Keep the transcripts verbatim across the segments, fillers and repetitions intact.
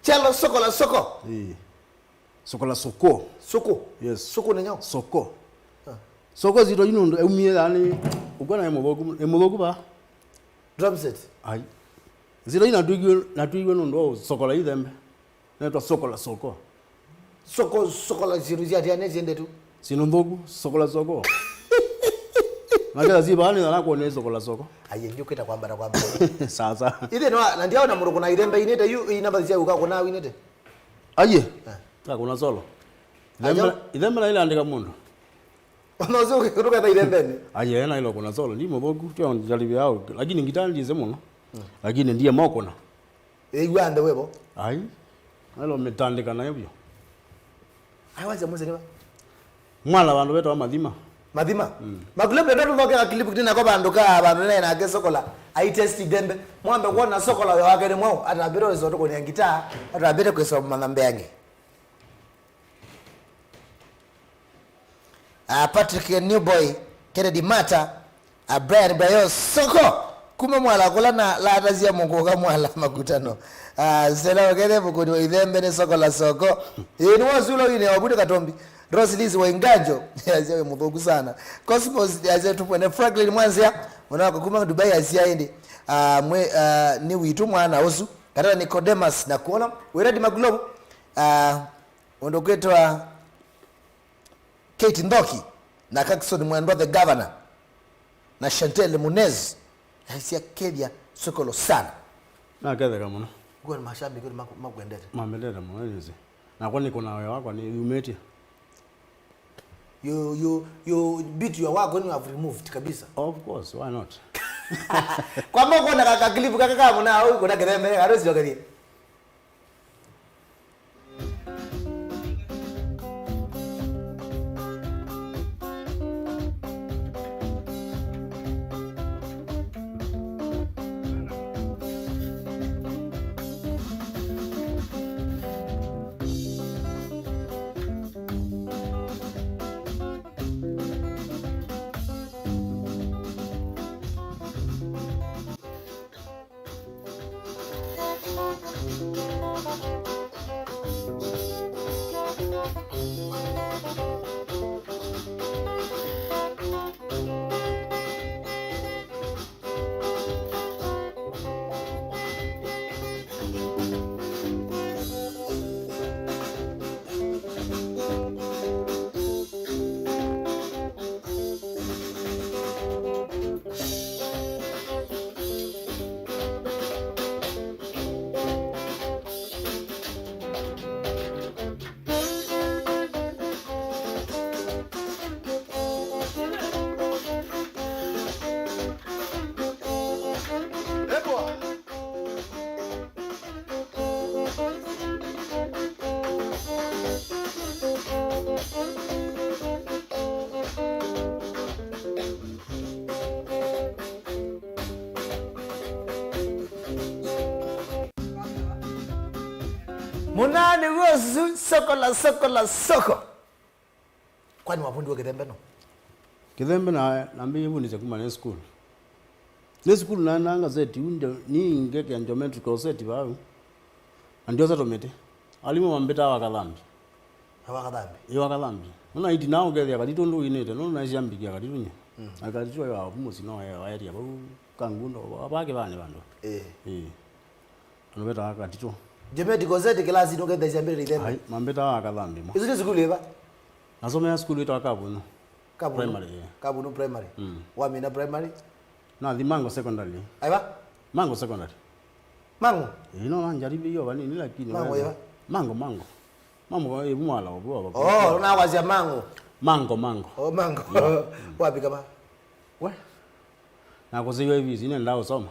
Chalo soko la soko. Ĩĩ. Soko la soko. Soko. Yes. Soko nĩ nyau. Soko. Ah. Soko zito ino ndo eumie yani ukona e muthoku, e muthoku ba. Drum set. Ai. Zito ina tuigwe, na tuigwe no ndo soko la ithembe. Naitwa soko la soko. Soko, soko la ziru zya tiane ziende tu. Sino nthoku, soko la soko. Nakela zi bani na kuone soko la soko. Aye ndio kwita kwamba na kwamba. Sasa. Ile no na ndio na muruko na ithembe inete yu ina bazi ya uka kuna winete. Aye. Eh. Ka kuna solo. Ajo. Ithembe, ithembe na ile andika mundu. Ona ucio ukikuruka ta irembene. Aye na ilo kuna solo ndi muthoku tio njaribi yao lakini ngitandi ze muno. Mm. Lakini ndiye mokona. Eigua ande webo. Ai. Na ilo mitandika nayo bio. Ai wacha muse niba. Mwala bandu betwa mathima. Mathima. Mm. Makulebu ndio tuloke ka clip kitina kwa bandu ka bandu nene na ke sokola. Ai test dembe. Mwambe kuona sokola yo wake ni mwao. Ata biro izo tuko ni ngita. Ata biro kweso manambe yange. Ah, Patrick Newboy, Kennedy Mata, ah, Brian Brayo Soko, kuma mwala kula na lata cia mukuka mwala makutano. Ah, Stella Okethe mukuni wa ithembe ni soko la soko. Ĩĩ, ni wasula wine wa Budo Katombi. Rose Liz wa Inganjo, yasia we muthoku sana. Cosmos, yasia tupwene Franklin Mwanzia, mwana wako kuma Dubai yasia indi. Ah, mwe, ah, ni witu mwana usu. Katata Nicodemus na kuona. Weredi Magulobo. Ah, Ũndũ kwĩtwa Kate Nthoki na Kakson Mwendwa the Governor na Chantel Munez, aisya kethya sokolo sana. Naketheka mũno. Kwa mashabiki ni maku- makwendete. Mamendete mũno nĩsĩ. Nakwa niko na wĩa wakwa nĩ yumĩtye. You, you, you beat your work when you have removed kabisa. Of course, why not? Kwa moko na ka clip kaka kama na au kuna kereme, arosio kethie. Mũnaa nĩw'o ũsu, soko la soko la soko. Kwani wavundiwe kĩthembe no? Kĩthembe na, nambĩĩe vundĩsya kuma nĩ sukulu. Nĩ sukulu naendaa ngaseti, yu ndio, ningekea geometrical set vau. Na ndiosa tũmĩtĩ. Alimũ mambĩtaa wa kathambi. Na wa kathambi? Ĩ wa kathambi. Nona iti nao ũkethĩa katitũ ndũinĩte, nona naisya mbikia katitũ nye. Mm. Na katitũ ya mũsi no ya waeria vau kangundo, vake vane vandũ. Ĩ. Ĩ. Andũ metawa katitũ. Geometrical set class nũkethesya mbĩrĩra ithembe? Ai, mambĩtaa wa kathambi mo. Isu nĩ sukulu ĩva? Nasomea sukulu ĩtawa Kavunũ. Kavunũ? Primary, yeah. Kavunũ Primary. Mm. Wamina primary? Nathi Mango Secondary. Aiva? Mango Secondary. Mango? Ĩĩ, no nanjaribie vanini lakini Mango weza. Ĩva? Mango, Mango. Mango, ĩĩ, mwala ũvu wa. Oh, nawasya Mango. Mango, Mango. Oh, Mango. Yeah. Wapika ma? We. Nakũsĩiwe visi, nenda ũsoma.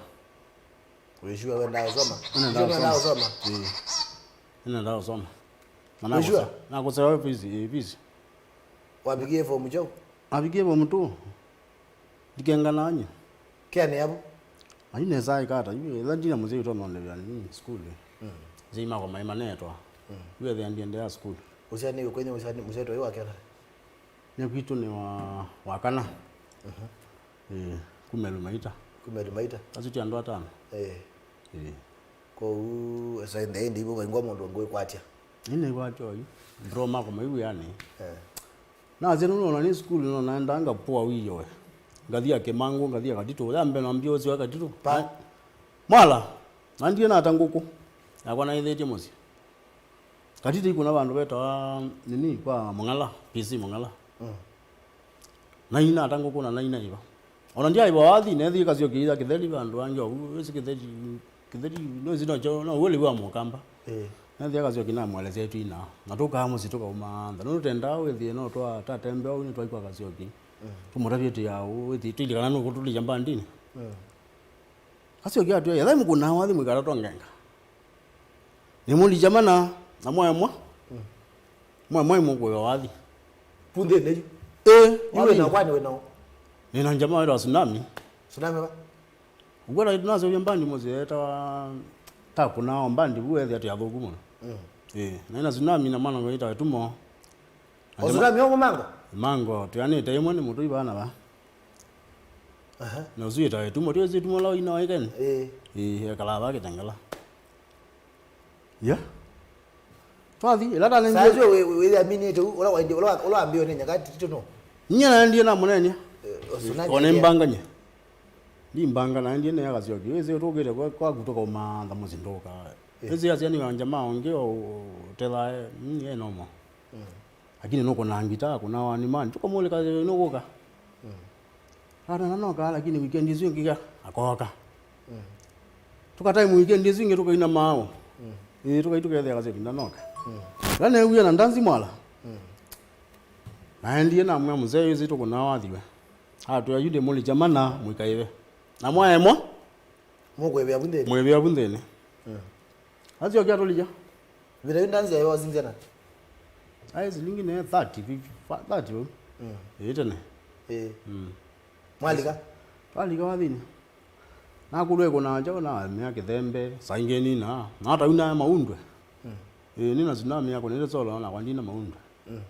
Wĩsua wendaa ũsoma? Nenda ũsoma. Nenda ũsoma? Ĩĩ. Nenda ũsoma. Wĩsua? Nakũsĩiwe visi, ĩĩ, visi. Wavikie form kyaũ? Navikie form two. Ndikenganaa nye. Kĩanĩ yavu? Ai nesa ikata, yu ĩla ndina mũsyai ũtonondevya nini sukulu. Mm. Nzei makwa mai manetwa. Mm. Yu ethĩa ndiendeea sukulu. Ũsyaanĩw'e kwenye ũsyaanĩ mũsyai ũyũ wa kĩana? Nĩ kwitũ nĩ wa, wa kana. Mhm. Ĩĩ, kuma Elumaita. Kuma Elumaita? Asu ti andũ atano. Ĩĩ. Ĩĩ. Kwoou esa ĩndĩ ĩndĩ ivo vaingwa mũndũ ngwĩkwatya. Ĩndĩ kwatya oyu. Ndro mako maiwĩanĩ. Eh. Nasye nũnona nĩ sukulu nona enda ngapua wiyoe. Ngathia Kĩmangũ, ngathia Katitũ. Ya mbee nambia ũsyoe Katitũ. Pa. Mwala, nandie nata ngũkũ. Yakwa naĩthĩtye mũsyĩ. Katitũ ikũna vandũ vetawa nini kwa Mũng'ala, P C Mũng'ala. Mm. Naina ata ngũkũ na naina iva. Ona ndyaiva wathi, nethi Kasyoki ya kĩtheri vandũ vangĩ ovu, wĩsĩ kĩtheri, kĩtheri, no ĩsĩ no kyo, no ũlĩvi wa mũkamba. Eh. Nethi Kasyoki namwelesya twina. Na tũkaa mũsyĩ tũkauma ntha. Nũndũ tendaa wĩthĩe no twa, tatembe ũu nĩ twaikwa Kasyoki. Mm. Tũmũtavye tĩ ya ũu, wĩthĩ, twĩlikana nũkũtũlĩkya mbandini. Mm. Kasyoki atwĩa, "Yethai mũkũnaa wathi mwĩkala tongenga." Nĩmũlikya mana, na mwaemwa. Mm. Mwaemwa imũkũĩwa wathi. Punthĩnĩ yu? Ĩ, yu wĩ na kwani wĩ nao? Nĩ na njama wĩtawa Tsunami. Tsunami va? Ũkwona ĩtu naseũvya mbandi mũsyĩ etawa takũnaa o mbandi vu ethĩa tĩ athũku mũno. Mm. Ĩ, na ĩna Tsunami na mwana wĩtawa Ĩtumo. Na o Tsunami o Mũmango? Mango, twĩanĩte ĩmwe nĩ mũtũi vana va. Aha. Na ũsu wĩtawa Ĩtumo, twĩ Ĩtumo la ũina wa Ĩkeni? Ĩĩ. Ĩĩ, ekalaa va Kĩtengela. Ya. Twathi, ĩla tanengie. Saa isu wĩ, wĩ, wĩthaminĩte u, ũla waindi, ũla wa, ũla wambĩwe nĩ nyaka titũ no. Nyie naendie namũneeny'a. Eh, ũsu nake. One mbangany'e. Ndimbanga naendie nĩ akasyoki. Wĩsĩ tũkĩte kwa, kwaku tũkauma ntha mũsyĩ ndũka. Eh. Wĩsĩ asyani wanja ma ũngĩ o, ũtethae, mm, e nomo. Mm. Lakini nũkũnaa ngita, kũnawa nĩ mani. Tũkamũlĩka nũkũka. Mm. Kana nanoka, lakini weekend isu ingĩ akooka. Mm. Tũka time weekend isu ingĩ tũkaina maao. Mm. Ĩĩ, tũkai tũkethĩa kasyo kinda noka. Mm. La newie na ndanzi mwala. Mm. Naendie namwĩa mzee, ĩsĩ tũkũnawa thiwe. Atwĩa yu ndĩmũlikya mana mwĩkaĩve. Na mwaemwa? Mũkwĩvĩa vu nthĩnĩ. Mwĩvĩa vu nthĩnĩ. Mm. Asyokia atũlikya. Vĩla yu ndanzĩa yosinzya na. Aĩ silingi ne thirty, fifty, thirty vau. Mm. Ĩĩ tene. Ĩĩ. Mm. Mwalika? Twalika wathini. Nakũlwa ĩkũna njaũ na mea kĩthembe, saingĩ nina. Na hata una maundwe. Mm. Ĩĩ, nina tsunami yako nĩte solo na kwa ndina maundwe. Mm.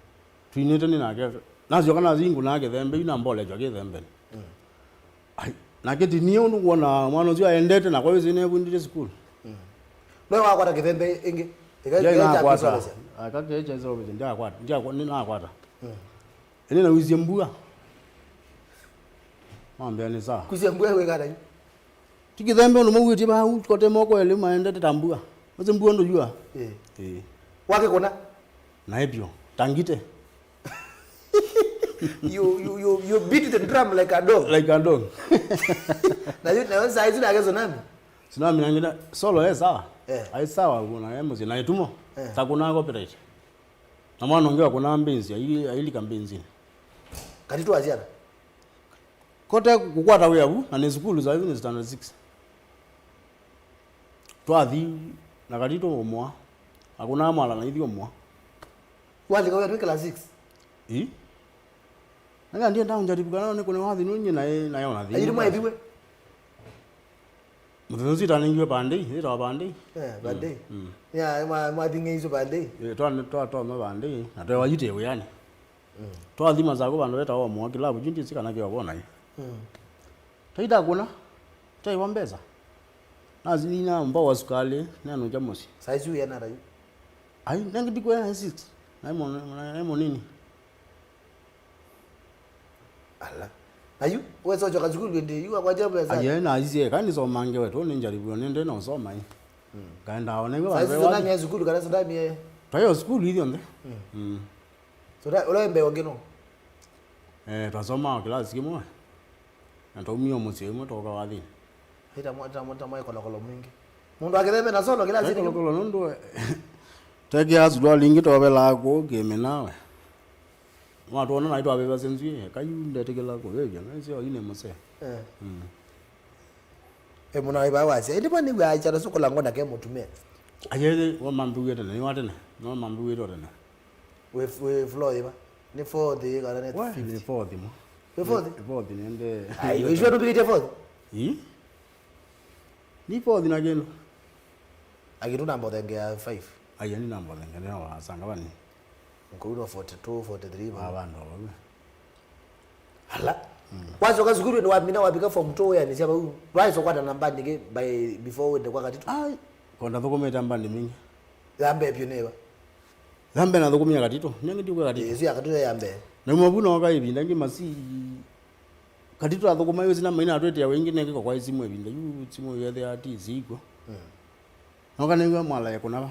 Twinĩte nĩ nake. Nasyoka nathi ngũnaa kĩthembe, yu nambolekya kĩthembeni. Mm. Ai, nake tinie ũndũ kuona mwana ũcio aendete, na kwa wĩsĩ nĩevundĩte sukulu. Mm. No wakwata kĩthembe ĩngĩ? Ĩka-, ĩka kya nakwata. Kwĩsomesya. Aka kecha sovete, ndiakwata, ndiakwa-, nĩnakwata. Mm. Ĩndĩ nawisye mbua. Mambĩa nĩ sawa. Kusya mbua wĩkata yu? Ti kĩthembe ũndũ mauĩtye vau, kote moko elĩ maendete ta mbua. Wĩsĩ mbua ndũyua? Ĩĩ. Ĩĩ. Wakĩkũna? Naĩ vyũ. Tangite. You, you, you, you beat the drum like a dog. Like a dog. Na yu, na yu saa isu nake tsunami? Tsunami nangita, solo e sawa? Eh. Ai sawa, kuna e mũsyĩ, na Ĩtumo. Eh. Takũna copyright. Na mwana ũngĩ wakũnaa mbinzi, aili-, ailika mbinzinĩ. Kati twasyana? Kote kũkwata wĩa vu, na nĩ sukulu saa isu nĩ standard six. Twathi, na kati tũũmwa. Akũnaa mwala na ithi ũmwa. Walika wĩa twĩ class six? Ĩ? Nanga ndienda ũnjaribu kana nĩ kũne wathi nũnyie na ĩ, na yona thĩ. Ayiri mwaithiwe? Mũthenya ũcio itanengiwe pandei, ĩtawa pandei. Eh, pandei. Mm, mm. Ya, mwa-, mwathing'e isu pandei. Eh, twa-, twa-, twatoma pandei, na twewa yute wĩanĩ. Mm. Twathima zako vandũ vetawa mwa kilabu, ju ndisi kana kĩovona ĩ. Mm. Taita kuna, taiwa mbesa. Nazina mbao wa sukali, neno ja mũsyĩ. Saa isu yana rayu? Ai, nangi ndikwe six. Naĩ mũnini. Ala. Na yu, wesa ũchoka sukulu ĩndĩ, yu akwatia mbesa? Aye, na aisye, "Eka nĩsomange we, tũ nĩnjaribu, nĩndĩ na ũsoma ĩ." Mm. Ngaenda ona iwe. Sasa vandũ sisi ndani ya sukulu, kana sasa ndani ya. Twayo sukulu ithyonthe. Mm. Mm. So, ũla mbee ũngĩ no? Eh, twasomaa o kĩlasi kĩmwe. Na twaumie o mũsyĩ ũmwe, twoka wathini. Ĩta mwa-, ĩta mwa-, ĩta mwa kolokolo mwingĩ. Mũndũ akĩtheme na solo kĩlasi kĩmwe. Kolokolo nũndũ, eh, tekeaa sulwali ingĩ twavelaa kũu kĩmĩnawe. Mwatwona naĩ twavĩvasya nzw'ĩ, eka yu ndetĩkĩla kũvĩvya, naisyo yu nĩ mũsee. Eh. Mm. E mũna wĩva wasya, ĩndĩ mwa nĩw'aa kyana sukula ngona ke mũtumĩa. Aye, wamambiw'ĩte tene, nĩ wa tene, no mambiw'ĩte o tene. Wĩ, wĩ floor yĩva? Nĩ fourth kana nĩ fifth? Nĩ fourth mo. Wĩ fourth? Nĩ fourth nĩende. Ai, wĩsua ndũmbĩkĩtye fourth? Ii. Nĩ fourth na kĩndũ. Akĩtu namba ũthengea five. Aye, nĩ namba ũthengea wa sangavani. Nkoiwa forty two, forty three. Wa vandũ wa vau. Ala. Mm. Wacoka sukulu nĩ wamina wavika form two wĩanĩsya vau. Waĩsa kwata namba ningĩ by, before wende kwa Katitũ? Ai. Ko ndathũkũmĩte mbandi mbingĩ. Ya mbee vyũ nĩ ĩva? Ya mbee nathũkũmie Katito. Nĩ ndiuga Katito. Ĩsu ya Katito ya mbee. Nauma vu nooka ĩvinda ĩngĩ Masii. Katito athũkũma yu sina maina atwĩtĩa wĩngĩ nengĩ kwa simũ ĩvinda yu simũ yethĩa ti siko. Mm. Nooka nĩw'a mwala ekũna va.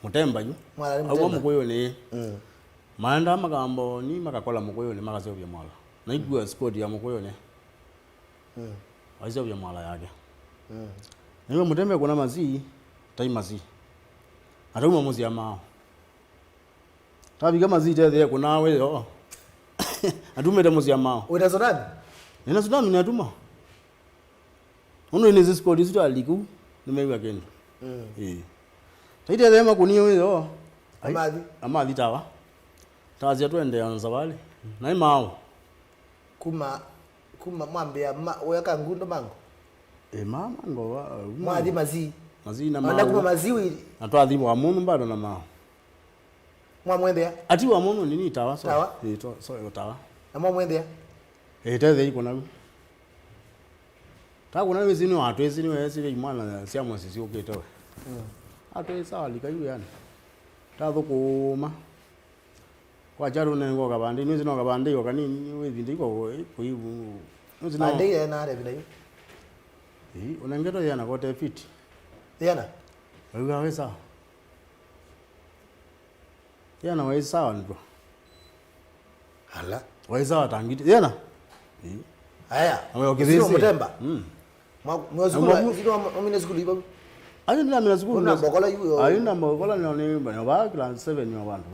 Mũtemba yu. Mwala nĩ auma mũtemba. Mũkũyũnĩ. Mm. Maendaa makamboni makakola mũkũyũnĩ makaseũvya mwala. Naikua sport ya mũkũyũnĩ. Mm. Waiseũvya mwala yake. Mm. Nĩw'a mũtemba ekũna Masii, tai Masii. Atauma mũsyĩ mao. Tavika Masii tethee kũna wĩoo. Atumĩte mũsyĩ mao. Wĩna tsunami? Nĩna tsunami natuma. Ũndũ nĩ sport isu twalika kũu, nĩmew'a kĩndũ. Mm. Ĩĩ. Taitethee makũnie wĩoo. Ai, amathi. Amathi tawa. Tasya twendea na savali. Naĩ mao. Kuma, kuma mwambĩa ma, woya ka ngundo mango? Ĩ, ma, mango wa, uma. Mwathi Masii. Masii na ona mao. Kuma Masii wi. Na twathi wa mũndũ bado na mao. Mwamwendea? Ati wa mũndũ nini tawa, so. Tawa? Ĩ, to, so, tawa. Na mwamwendea? Ĩ, tethei kũna. Takũna wĩsĩ nĩ watwĩsĩ nĩ weesĩ ve imwana sya mũsyĩ syũkĩte we. Mm. Atwĩsa alika yu yani. Tathũkũma. Kwa charu nengo kavandĩ, nĩwĩsĩ no kavandĩ o kanini, nĩ wĩvindĩ iko kũivu. Nĩwĩsĩ no. Vandĩ yena arevina yu. Ĩ, ũnengetwe yena kote fiti. Yena? Wĩw'a wĩ sawa. Yena waĩ sawa nĩtwa. Ala. Waĩ sawa tangiti. Yena? Ĩ. Aya. Awe okithisi. Sio mũtemba. Mm. Mwa, mwa sukulu, mwa, sino mwa, mwa sukulu iba. Ayo ndamina sukulu. Una bokola yu yo. Ayo ndambokola no ni ba ba class seven yo bantu.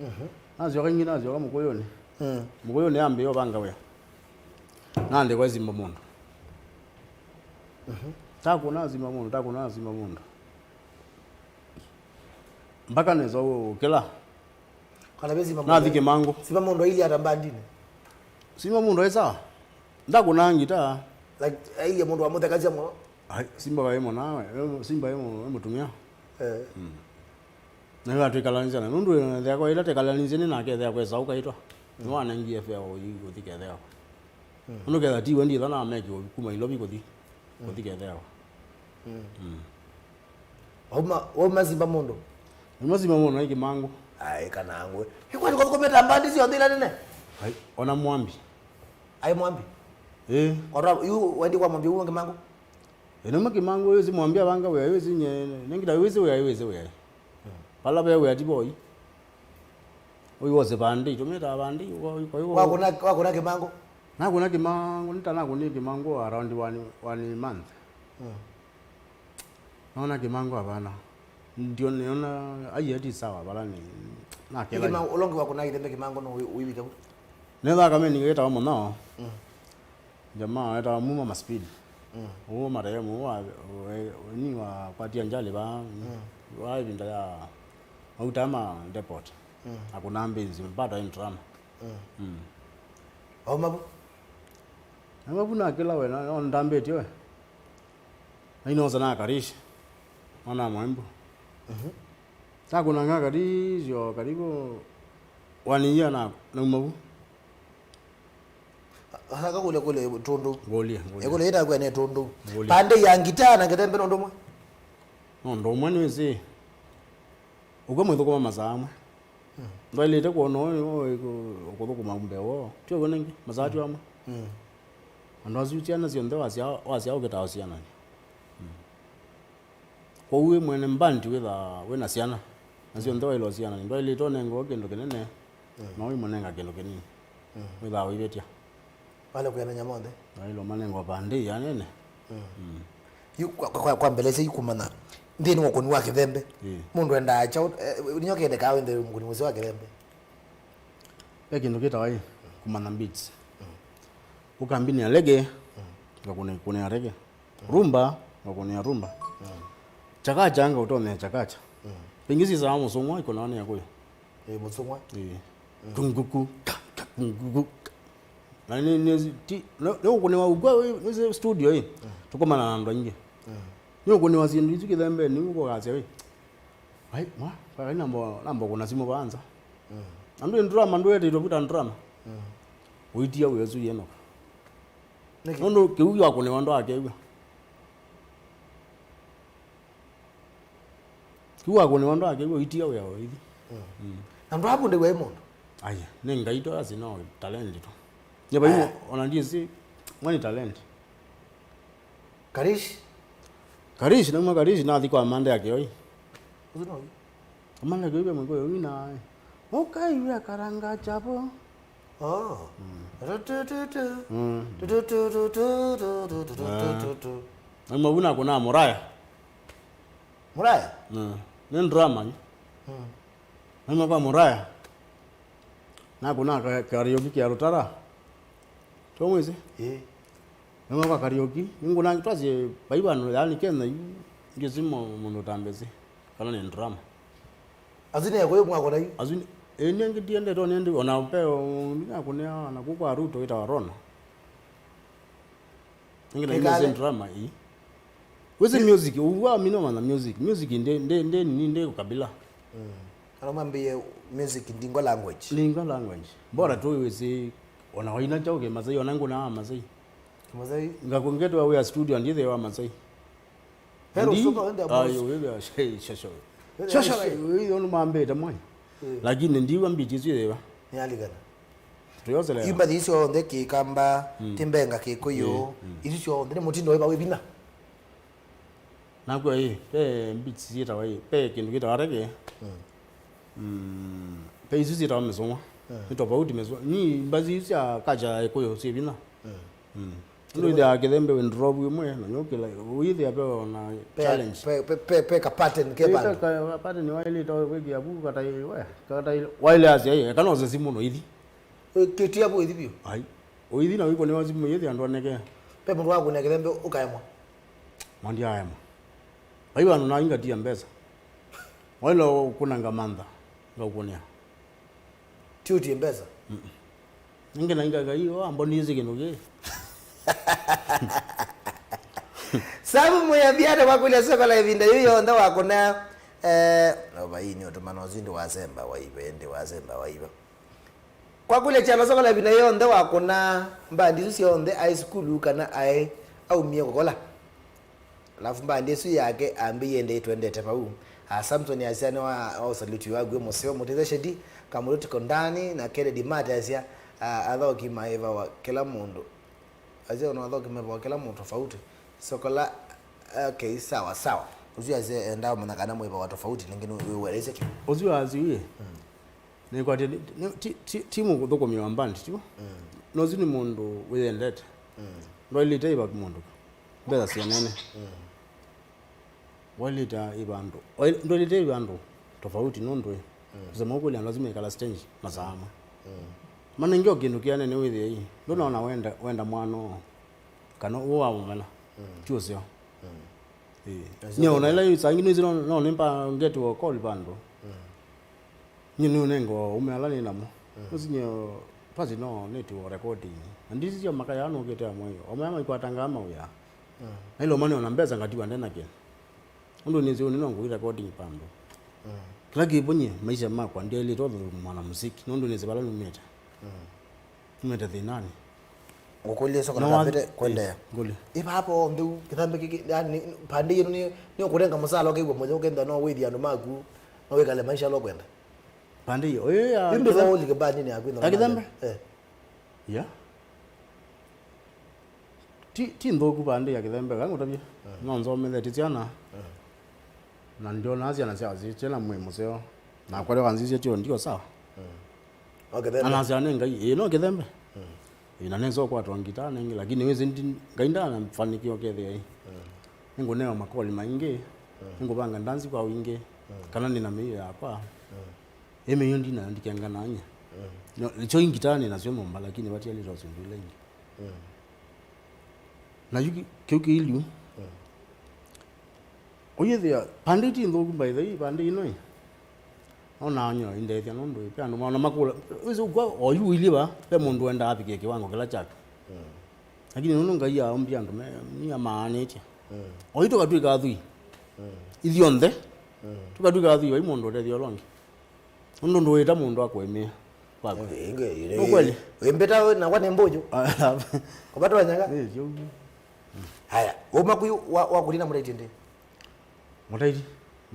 Mhm. Nasyoka ingi nasyoka mũkũyũnĩ. Mm. Mũkũyũnĩ ambe yo banga wĩa. Nandĩ kwa simba mũndũ. Mhm. Takũna simba mũndũ, takũna simba mũndũ. Mpaka nesa ũkĩla. Kana ve simba mũndũ. Nathi Kĩmangũ. Simba mũndũ aili ata mbandinĩ. Simba mũndũ aĩ sawa. Ndakũna ngita. Like, ailie mũndũ wa mũthekasya mũno. Ai, simba waĩ mũna, simba waĩ mũ-, mũtumia. Eh. Mm. Na ĩla twĩkalanĩsya na nũndũ ĩthĩa kwa ĩla twĩkalanĩsye nĩ nake ĩthĩa kwesa ũkaitwa. Mm. Nĩwanengie fea ũthi kethĩa. Mm. Ũndũ ketha tiwe nditha na meki kuma Ilovi kũthi. Mm. Kũthi kethĩa. Mm. Mm. Wauma, wauma simba mũndũ? Wauma simba mũndũ, ai Kĩmangũ. Ai, kana ngwe. Ĩkwani kwa kumeta mbandi sio ndila nene? Ai, ona Mwambi. Ai Mwambi. Eh. Ora, yu wendi kwa Mwambi uwe Kĩmangũ? Ĩno Kĩmangũ wĩsĩ Mwambi avanga wĩa, wĩsĩ nye, nengita wĩsĩ wĩa, wĩsĩ wĩa. Mm. Pala ve wĩa ti voi. Ũyũ wose vandĩ, tũmĩtaa vandĩ, kwa, kwa, kwa. Wakũna, wakũna Kĩmangũ? Nakũna Kĩmangũ, nĩta nakũnie Kĩmangũ around one, one month. Mm. Naona Kĩmangũ avana. Ndio niona aiye ti sawa vala ni nakela. Kĩmangũ, ũla ũngĩ wakũna ithembe Kĩmangũ no wi-, wiwike vu? Nĩ thakame ningĩtawa mũno. Mm. Jamaa wetawa Muma Maspidi. Mm. Ũũ marehemu wa, we, ni wa kwatia njali va, mm, wa ĩvinda ya mauta ma depot. Mm. Akũna mbenzi, bado in drama. Mm. Mm. Auma vu? Auma vu nakĩla we, na, na ndambĩtie we. Na inosa na Karishi. Mwana wa Mwembu. Mhm. Takũnanga Karishi, o karibu one year na, nauma vu. Aka kule kule tundu. Ngũlye, ngũlye. Ekule ita kwa ne tundu. Ngũlye. Pande ya ngita na ngetembe no ndumwe. No ndumwe nĩ wĩsĩ. Ũkwe mwĩthũkũma masaa amwe. Mm. Ndwaĩlĩte kwona ũũ ũkũthũkũma mbee woo. Ti ũguo nĩngĩ, masaa ti amwe. Mm. Andũ asu syana syonthe wasya, wasya ũkĩtaa ũsianani. Mm. Kwoou wĩ mwene mbandi wĩthaa wĩna syana. Na syonthe waĩle ũsianani. Ndwaĩlĩte ũnengewe kĩndũ kĩnene, mm, na ũimũnenga kĩndũ kĩnini. Mm. Wĩthaa ũivĩtya. Wale kũyamenya monthe. Waĩle ũmanenga ũvandĩi anene. Mm. Mm. Yu kwa, kwa, kwa, kwa mbelesya yu kumanya nthĩnĩ wa ũkũni wa kĩthembe. Ĩĩ. Mũndũ endaa kyaũ, eh, nĩyo kendekaa wende mũkũni mũseo wa kĩthembe. Ve kĩndũ kĩtawa ĩ, kumanya beats. Mm. Ũkambinĩa reggae, mm, ngakũnĩ-, kũnĩa reggae. Mm. Rumba, ngakũnĩa rumba. Mm. Chakacha, ngaũtonyea chakacha. Mm. Ingĩ sisaa mũsũngwa, ikũnawa nĩ akũyũ. Ĩ, mũsũngwa? Ĩĩ. Mm. Tunguku, ka, ka, tunguku, ka. Na nĩ, nĩ, ti, no, nĩ ũkũnĩwa ũkw'a wĩ, wĩ studio ĩ. Mm. Tũkomana na andũ aingĩ. Mm. Nĩ ũkũnĩwa syĩndũ isu kĩthembeni, ũkũgasya wĩ. Ai, mwa, kwa namba, namba kũna simũ vanza. Mm. Andũ nĩ drama, ndũ etĩtwe vuta drama. Mm. Ũitia wĩ ũsu yenoka. Nĩkĩ? Nũndũ kĩu wakũnĩwa ndwakew'a. Kĩu wakũnĩwa ndwakĩw'a ũitia wĩa ũithi. Mm. Mm. Na ndwavundĩw'a ĩ mũndũ? Aya, nĩ Ngai to asi no talent to. Nye vai ona ndiĩsĩ mwa nĩ talent. Karish? Karish, nauma Karish nathi kwa Amanda ya Kioi. Ũsu no yu? Amanda ya Kioi ve mwĩko yo wina. Ũkai wĩa karanga chapo. Oh. Mm. Tu, tu, tu, tu. Mm. Tu, tu, tu. Ah. Nauma vu nakũnaa Muraya. Muraya? Mm. Nĩ drama nĩ. Mm. Nauma kwa Muraya. Nakũnaa ka-, karaoke ya Rutara. Twamwĩsĩ? Ĩĩ. Nauma kwa karaoke. Nĩngũnaa twasye vai vandũ yani Kenya yu. Ndiĩsĩ mo-, mũndũ ũtambĩsĩ. Kana nĩ drama. Asu nĩ ekũyũ mwakona yu? Asu nĩ, ĩĩ, nĩ angĩ ndiendete, nĩ ndi, ona pe, o, nakũnĩa, na kũkwa Ruto wĩtawa Rona. Nĩngĩ na Kĩkale. Ĩno drama ii. Wĩsĩ music, ũw'a mino mana music. Music ndi, ndi, ndi, ndi, ndi kabila. Mm. Kana mwambie music ndingo language. Ndingo language. Bora tu wĩsĩ, ona waina chao Kĩmasai, ona ngũnaa Masai. Kĩmasai. Ngakũngetwa wĩa studio, ndithi wa Masai. Pero ndi-, suka wende ayo, boss. Wewe, shosho. Wewe shosho, aishe. Wewe, ono mambete mwe. Eh. Lakini ndiwa mbiti isu yeva. Ni aligana. Tuyosele. Imba isu onthe Kĩkamba, mm, Timbenga Kĩkũyũ, mm, mm, isu onthe nĩ mũtindo wĩva wĩvina. Nakwa ĩ, pe mbiti yĩtawa ĩ, pe kĩndũ kĩtawa rege. Mm. Mm, pe isu syĩtawa mĩsũng'wa. Mm. Nĩ tofauti mĩsũng'wa. Ni mbazi isu sya kacha ya Kĩkũyũ syĩ vinya. Mm. Mm. Nũndũ ĩthĩawa Kĩthembe wĩ drop ĩmwe, na nyũkĩla, ũyĩthĩa pe ona pe, challenge. Pe, pe, pe, pe ka pattern ke pe vandũ. Ka, ka pattern waĩlĩte wĩkĩa vu katai, we, katai, waĩle asya, ĩ, kana ũsesi mũno ithi. Wĩkĩtia vu ithi vyũ. Ai. Ũithi na wĩkũnĩwa simu yĩthĩa ndwanekea. Pe mũndũ wakũnĩa Kĩthembe ũkaemwa. Mwa ndiaemwa. Vai vandũ naingatia mbesa. Waĩle ũkũnanga mantha, ngaũkũnĩa. Tiutie mbesa. Mm-mm. Nĩngĩ na ingaga hiyo, ambo nĩsĩ kĩndũ kĩ. Sabu mũyambia ata wakulia soko la ĩvinda yĩu yonthe wakũna, eh, no vai nĩ ũtũmano ũsu ndi wasemba waive, ndi wasemba waive. Kwakulia kyalo soko la ĩvinda yonthe wakũna mbandi isu syonthe aĩ sukulu kana aĩ aumie kũkola. Alafu mbandi ĩsu yake ambĩie ndĩtwendete vau. A Samson asya nĩ wa, wa ũsaluti wa gwĩ mũseo mũtĩthe Shedi, Kamũtũ Tikondani na Kennedy Mate asya, a, athoki maĩvawa kĩla mũndũ. Asya ona athoki maĩvawa kĩla mũndũ tofauti. Sokola, okay, sawa, sawa. Ũsu asya endaa ũmanya kana mwĩvawa tofauti, nĩngĩ nĩ wĩweleisye kĩ. Ũsu asiwie. Mm. Nĩkwatĩ, nĩ, nĩ, ti, ti, ti mũthũkũmi wa mbandi, tiw'o? Mm. No ũsu nĩ mũndũ wĩyendete. Mm. Ndwaĩlĩte ĩva mũndũ. Mbesa sya nene. Mm. Waĩlĩte ĩva andũ. Waĩl-, ndwaĩlĩte ĩva andũ tofauti nũndũ ĩ. Mm. Kusema ukweli andũ asu mekala stage masaa amwe. Mm. Manenge o kĩndũ kĩa nene wĩthĩe ĩ. Ndũnaona wenda, wenda mwana ũũ. Kana ũũ wa mũmena. Mm. Ti ũseo. Mm. Ĩĩ. Nĩ ona ĩla yu saa ingĩ nĩsĩ no, no nĩmba ngetwo call vandũ. Mm. Nyie nĩũnengo ũme ala nĩ namo. Mm. Ũsi nyie pasi no nĩtiwa recording. Na ndisi sya makaya nũkĩte amwe. Omaya maikwatangaa mawĩa. Mm. Na ilo mane ona mbesa ngatiwa ndena kĩ. Ũndũ nĩsĩ ũnĩ no ngũi recording vandũ. Mm. Kĩla kĩvo nyie maisha makwa ndiaĩlĩte ũthũkũma na muziki. Nũndũ nĩsĩ vala numĩte. Mm. Numĩte thĩnanĩ. Ngũkũlye soko na kambĩte kwendeea. Ngũlye. Ĩ vaa vonthe u, kĩthambe kĩkĩ, yani, pandĩ yĩno nĩ, nĩ ũkũnenga mũsala ũkĩw'a mũyo, ũkenda no wĩthie andũ maku, no wĩkale maisha ala ũkwenda. Pandĩ yĩ, ũyũ ya ĩndĩ kĩthambe. Ũlike bandinĩ yaku ĩno. Ya kĩthambe? Eh. Ya. Ti, ti nthũku bandĩ ya kĩthambe, kangũtavye. Eh. No nzomethetye syana. Eh. Na ndionaa syana sya syĩna mwĩĩ mũseo. Nakwa rĩu wanzisye tio ndio sawa. Mm. No kĩthembe? Anasya nĩ Ngai, ĩĩ no kĩthembe. Mm. Ĩĩ na nĩnza ũkwatwa ngitaa nĩngĩ, lakini wĩsĩ ndi, Ngai ndanafanikiwa ũkethĩa ĩ. Mm. Nĩngũnewa makoli maingĩ, mm, nĩngũvanga ndansi kwa wingĩ, mm, kana nĩ na mĩio yakwa. Mm. Ĩ mĩio ndina ndikenganany'a. Mm. No, nĩkyo ingitaa nĩ nasyo nyũmba, lakini vatialĩte o syĩndũ ila ingĩ. Mm. Na yu kĩ-, kĩu kĩilyu. Mm. Ũyĩthĩa, pandĩ ti nthũku by the way, pandĩ ĩno ĩ. Ona nyo indethya nũndũ ĩ, pe andũ maona makũla, wĩsĩ ũkwa, o yu ũilyĩ va, pe mũndũ wendaa avikie kĩwango kĩla kyaku. Mm. Lakini nũndũ Ngai aũmbie andũ me, nĩ amaanĩtye. Mm. O yu tũkatw'ĩka athwii. Mm. Ithyonthe. Mm. Tũkatw'ĩka athwii, vai mũndũ ũtethya ũla ũngĩ. Nũndũ ndũĩta mũndũ akũĩmĩa waku. Nĩ kweli? Wĩmbĩta we, nakwa nĩ mbũyũ. Kũvatwa nyaga. Ĩ, sio. Haya, uma kũyu wa, wa kũlina mũtaiti ndi? Mũtaiti?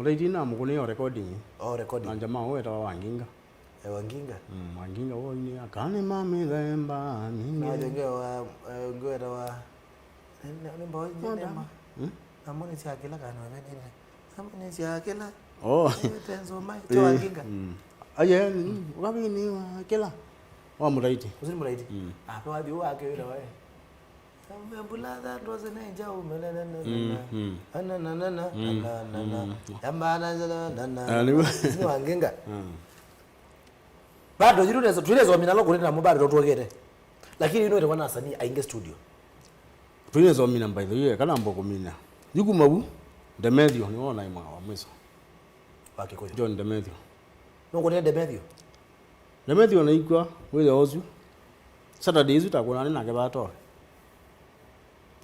Mũtaiti namũkũnĩe o recording. O recording. Na jamaa ũũ etawa Wanginga. E, Wanginga. Mm, Wanginga ũũ nĩ akani ma mĩthemba mingĩ. Na ũngĩ wa, e, ũngĩ wetawa, nĩ, nĩ, nĩ mbaũ, nĩ, nĩ mbaũ. Hmm? Namo nĩ sya kĩla kana wendete. Namo nĩ sya kĩla. Oh. Tenzo mai. Cho Wanginga. Mm. Aye, mm, ũkavini wa kĩla. Wa Mũtaiti. Ũsu nĩ Mũtaiti. Mm. Ah, kwa wathi wake wĩra wae. Mbula tha ndose na nja ume na na na na. Mm, mm. Ana na na na. Mm, na na na. Mm. Yamba na na na na. Ah, nĩw'o. Sini Wanginga. Mm. Bado jiru nezo, tuilezo mina loko na mubado tuwekete. Lakini ino itakuwa na wasanii ainge studio. Tuilezo mina, by the way, kana mbo kumina. Yuku mabu, Demethio, nĩwe ũnaĩ mwa wa mwiso. Wa Kikuyu. John Demethio. Nũkũnĩe Demethio? Demethio naikw'a wĩthĩa ũsu. Saturday isu takũnani nake vatoo.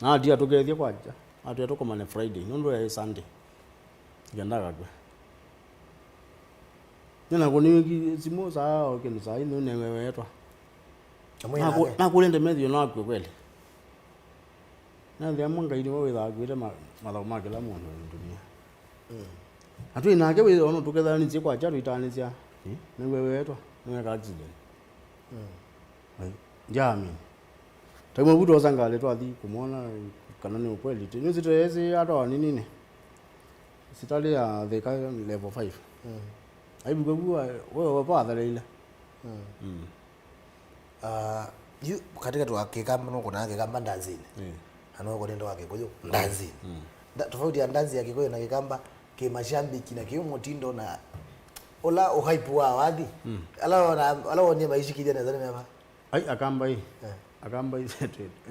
Na atia tũkethye kwakya. Atwĩa tũkomane Friday, nũndũ yaĩ Sunday. Ngendaa kakw'a. Nĩnakũnĩw'e simũ saa o kĩndũ saa inyanya nĩneewetwa. Namwĩ Naku- nake? Nakũlya Demethio no akw'e kweli. Nathĩa mwa Ngai nĩwe wĩthaa akuĩte ma- mathaũ ma kĩla mũndũ ndunia. Mm. Na twĩ nake wĩthĩwa no tũkethanĩsye kwakya tũitaanĩsya. Ĩ, nĩwewetwa, nĩweka accident. Mm. Ai, ndiamini. Taimwe vu twosa ngalĩ twathi kũmwona kana nĩ ukweli. Ti nĩsĩ twĩsĩ atwawa nĩ nini. Sitalĩ ya Thĩka level five. Mm. Aivuka vu we wathaleile. Mm. Mm. Ah, yu katika twa kikamba no kuna kikamba ndanzini. Eh. Ano ko nendo wa Kikuyu ndanzini. Mm. Nda- Tofauti ya ndanzi ya Kikuyu na kikamba ki mashabiki na ki mutindo na ola o hype wa wathi. Mm. Ala ona ala wonie maishikithia na zani meba. Ai akamba hii. Eh. Akamba hii.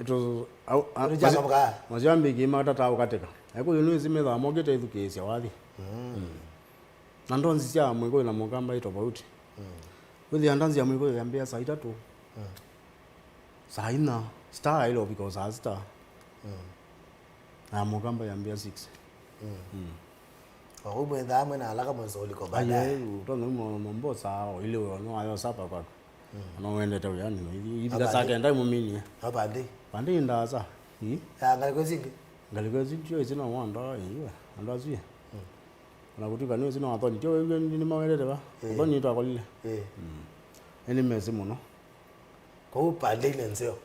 Eto au a- Uri jama masi- mkaya. Mashabiki matata ukateka. Eko yunu isimeza mokete ithukisya wathi. Mm. Mm. Na ndonzi sya mwiko na mukamba hii tofauti. Mm. Wĩthĩa ndanzi ya mwiko yambĩa saa itatũ. Mm. Saa inya, star ĩla ũvika o saa sita. Mm. Na mũkamba yambĩa six. Mm. Mm. Waumwethaa amwe na alaka mwĩsa ũliko baadaye. Aye, ũtonya umwa mambo saa o ile wĩona wayo sapa kwako. Mm. Ana wendete uyani no ithi ithi Abandi. Kasaka ndai muminie. Abandi. Bandi ndasa. Ii. Ya ngalĩko isingi. Ngalĩko isingi tio isina wanda iwe. Andũ asu ye. Mm. Ona kũtuĩka nĩ ũsu na wathoni tio wĩw'e nĩ mawendete va. Eh. Wathoni twakolile. Eh. Mm. Eni mesi mũno. Kwoou pandei nĩ nzeo.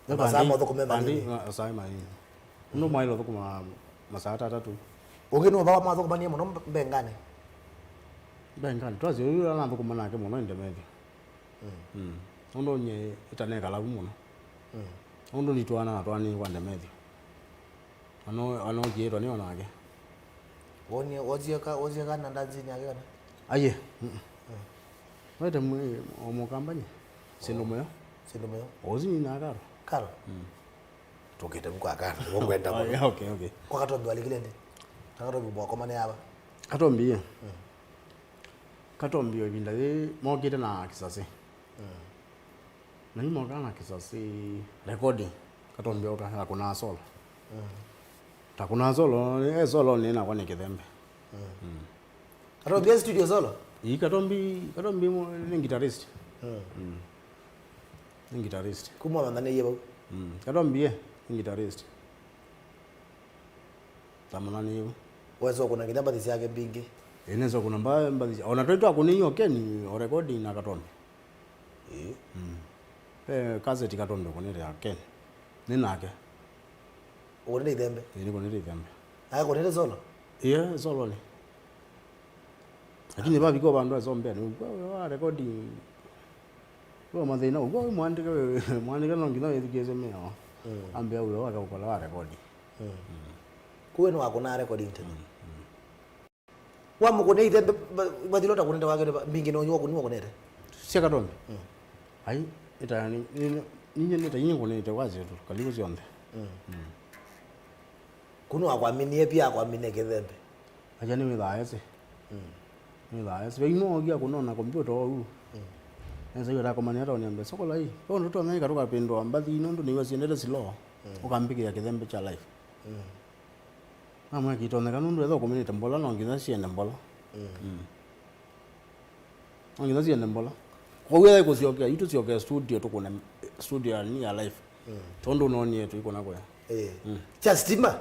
Na masaa mathũkũme manini. Masaa manini. Nũndũ mwaĩle ũthũkũma masaa atatũ. Ũngĩ nũva wamathũkũmanie mũno mbenganĩ? Mbenganĩ twasye ũyu anathũkũma nake mũno ĩndĩ methĩ. Mm. Nũndũ nye ĩtanekalavu mũno. Mm. Nũndũ nitwana na twanĩĩ kwa Ndemetho. Ano ano kiitwa nĩ onake. Wonie wozieka wozieka na ndanzini yake kana? Aye. Mm. Wete mwe omukambanye. Sindu muyo. Sindu muyo. Ozi ni nakaro. Karo. Mm. Tukite mko akaro. Wongwenda muno. Okay, okay. Kwa katombi walikile ndi. Katombi bwa komane aba. Katombi ye. Mm. Katombi yo ibinda ye mokite na kisasi. Mm. Na imoka na kisasi recording. Katombi oka akuna solo. Mm. Takuna solo, e solo ni nakwa ni kithembe. Mm. Mm. Katombi e studio solo? Ii, Katombi, Katombi mo- ni guitarist. Mm. Mm. Ni guitarist. Kuma manganeiye bau. Mm. Katombi ye ni guitarist. Tamanani yu. Wesa kuna nginya mbathi syake mbingi. Ii, nesa kuna mba- mbathi ona twaitwa kuni yo Ken o recording na Katombi. Ĩĩ. Mm. Ve kaseti Katombi ũkũnĩte ya Ken. Nĩ nake. Ũkũnĩte ithembe? Ĩĩ, nĩkũnĩte ithembe. Nake kũnĩte solo? Ĩĩ, solo nĩ. Lakini vavika vandũ asombea nĩ ũkw'a wĩa wa rekodi. Wĩ mathĩna ũkw'a wĩ mwandĩke wĩ mwandĩke no nginya wĩthukĩĩsye mĩao. Mm. Ambĩa wĩa wake ũkola wa rekodi. Mm. Mm. Kuwe nĩ wakũnaa rekodi tene. Mm. Mm. Wamũkũnĩa ithembe, vathilo ta kũnĩte wake, mbingĩ no nyuo kũniwa kũnĩte. Sya Katombi? Mm. Ai, ĩta, ni- ni- ni- ninyie nĩta inyie ngũnĩte kwa syĩtũ, kalivu syonthe. Mm. Mm. Kũnĩ wakwaminie pia akwaminie kĩthembe. Aja nĩwĩthaa ese. Mm. Nĩwĩthaa ese. Vaimwe ogia kũnona kompyuta oyu. Mm. Nesa yu atakomania taoni ambe sokola hii. Kwa ndo tona ika tukapindwa mbathi nũndũ niwe siendete slow. Mm. Ũkambĩkĩa kĩthembe kya life. Mm. Namwĩa kĩtonyeka nũndũ etha ũkũmĩnĩte mbola no nginya siende mbola. Mm. Mm. No nginya siende mbola. Kwoou etha ĩkũsyokea, yu tũsyokee studio tũkũne studio ya nini ya live. Mm. Tondũ ũnonie tũikũna kũya. Eh. Mm. Kya stima?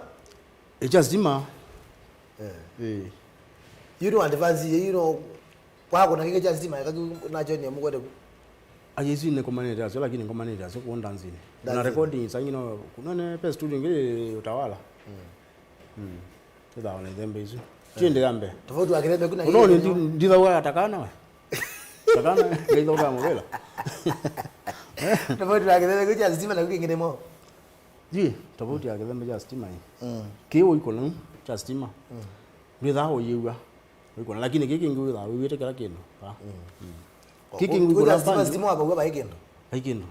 Ĩ kya stima. Eh. Eh. You know advance, you know, kwako na kĩngĩ kya sitima, eka kĩu nakyo nĩ mũkwete ku. Aye, isu nĩkomanĩte asyo, lakini nĩkomanĩte asyo kũu ndanzinĩ. Na ndanzinĩ. Recording saa ingĩ no, kunene pe studio ingĩ Utawala. Mm. Mm. Tũthawa na ithembe isu. Eh. Tiende ya mbee. Tofauti wa kĩthembe kuna. Unaona ndi-, ndithawa takana we. Takana, ngeitha ũkamũvĩla. Tofauti wa kĩthembe kĩu kya sitima na kĩu kĩngĩ nĩ mo. Ĩ, tofauti ya kĩthembe kya sitima ĩ. Mm. Kĩu ũikũna kya sitima. Mm. Ndwĩthaa ũyĩw'a. Ũikũna, lakini kĩkĩ kĩngĩ wĩthaa wĩw'ĩte kĩla kĩndũ. Va? Mm. Mm. Kĩkĩ kĩngĩ ũikũna sitima, sitima wavaw'a vai kĩndũ. Vai kĩndũ.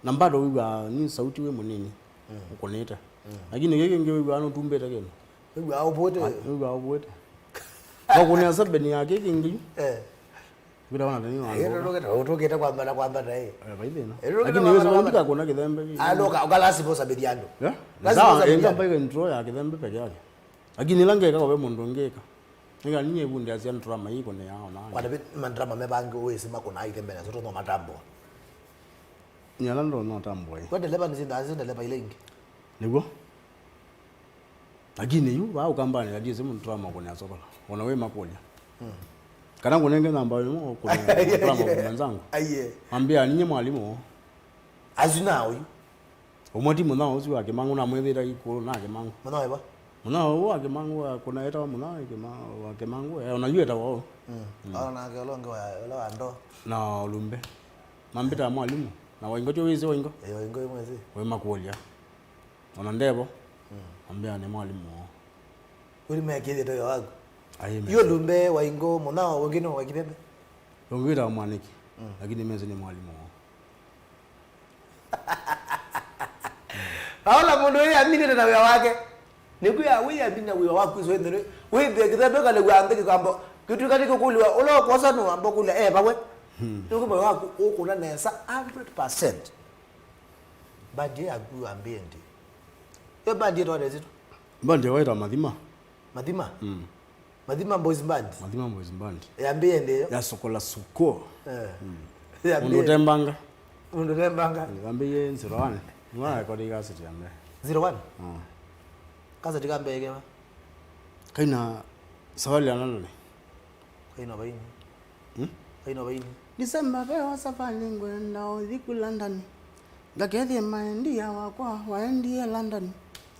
Na bado wĩw'aa nĩ sauti wĩ mũnini. Mm. Ũkũnĩte. Mm. Lakini kĩkĩ kĩngĩ wĩw'aa nũtumbĩte kĩndũ. Wĩw'aa ũvũĩte. Ah, wĩw'aa ũvũĩte. Wakũnĩa seven ya kĩkĩ kĩngĩ. Eh. Vĩla wana tani. Ĩĩ, tũkĩte, tũkĩte kwambata, kwambata, ĩ. Eh, vai thĩna. Ĩĩ, tũkĩte. Lakini kwambata, wewe kwambata. Ndika kuona kĩthembe kĩ. Ah, no, ka-, ũka lazima ũsabĩthie andũ. Yeah? Lazima. Sawa, ũsabĩthie andũ. Enda mbaika intro ya kĩthembe peke yake. Lakini ĩla ngeka kwa ve mũndũ ngĩka. Nĩka ninye vundi asia ntrama iko ne yao na. Kwa ndabi mantrama mebangi uwezi makuna ithembe na zoto no matambo. Nyala ndo no tambo ĩ. Kwa ndeleva nĩ sinda, sinda ndeleva ile ingi. Nĩguo. Lakini yu, vaa Ũkambanĩ, na ndiĩsĩ mũndũ tũramũkũnĩa sokola. Ona wĩ makũlya. Mm. Kana ngũnenge namba ĩmwe ũkũnĩa mwenzangu. Aiye. Ambĩa, "Ninye mwalimũ." Asu na ũyu. Ũmwe ti mũnao ũsu wa Kĩmangũ, namwĩthĩĩte ikũlũ na Kĩmangũ. Mũnao ĩva? Mũnao ũũ wa Kĩmangũ, wa kũna etawa mũnao wa Kĩma-, wa Kĩmangũ, eh, ona yu etawa ũũ. Mm. Mm. Ona nake ũla ũngĩ wa, ũla wa ndo. Na Lumbe. Mambĩtaa mwalimũ. Na Waingo, tyo wĩsĩ Waingo? Ĩĩ, Waingo ĩmwĩsĩ. Wĩ makũlya. Ona ndevo. Mm. Ambĩa nĩ mwalimũ woo. Ũli mekĩthĩte wĩa waku. Aye, yu mekĩthĩte. Lumbe, Waingo, Mũnao, ũngĩ nĩ wa Kĩvembe? Ũngĩ wĩtawa Mwanĩki. Mm. Lakini mese nĩ mwalimũ woo. Aona mũndũ ũyũ aminĩte na wĩa wake. Nĩkwĩa wĩyamina wĩa waku iso ĩnene. Wĩthĩe kĩthembe ũkalew'a nthĩ kĩkambo. Kĩtuĩka nĩ kĩkũlĩwa ũla ũkwosa nũamba kũlya e vawe. Hmm. Nĩkwĩ wĩa waku ũkũna nesa hundred percent. Bandi yaku ya mbendi. Yo bandi ĩtwa nesa tu. Bandi yawa ĩtwa Mathima. Mathima? Mm. Mathima Boys Band. Mathima Boys Band. Yambĩĩe ndĩ yo. Ya Sokola Suko. Eh. Mm. Yambĩĩe. Mũndũ ũtembanga. Mũndũ ũtembanga. Yambĩĩe zero one. Nĩwa record kaseti ya mbee. Zero one? Mm. Kaseti ka mbee kewa? Kaina Safari ya London. Kaina vaini. Hmm? Kaina vaini. December veo safari ngwenda ũthi ku London. Ngakethie maendia wakwa waendie London.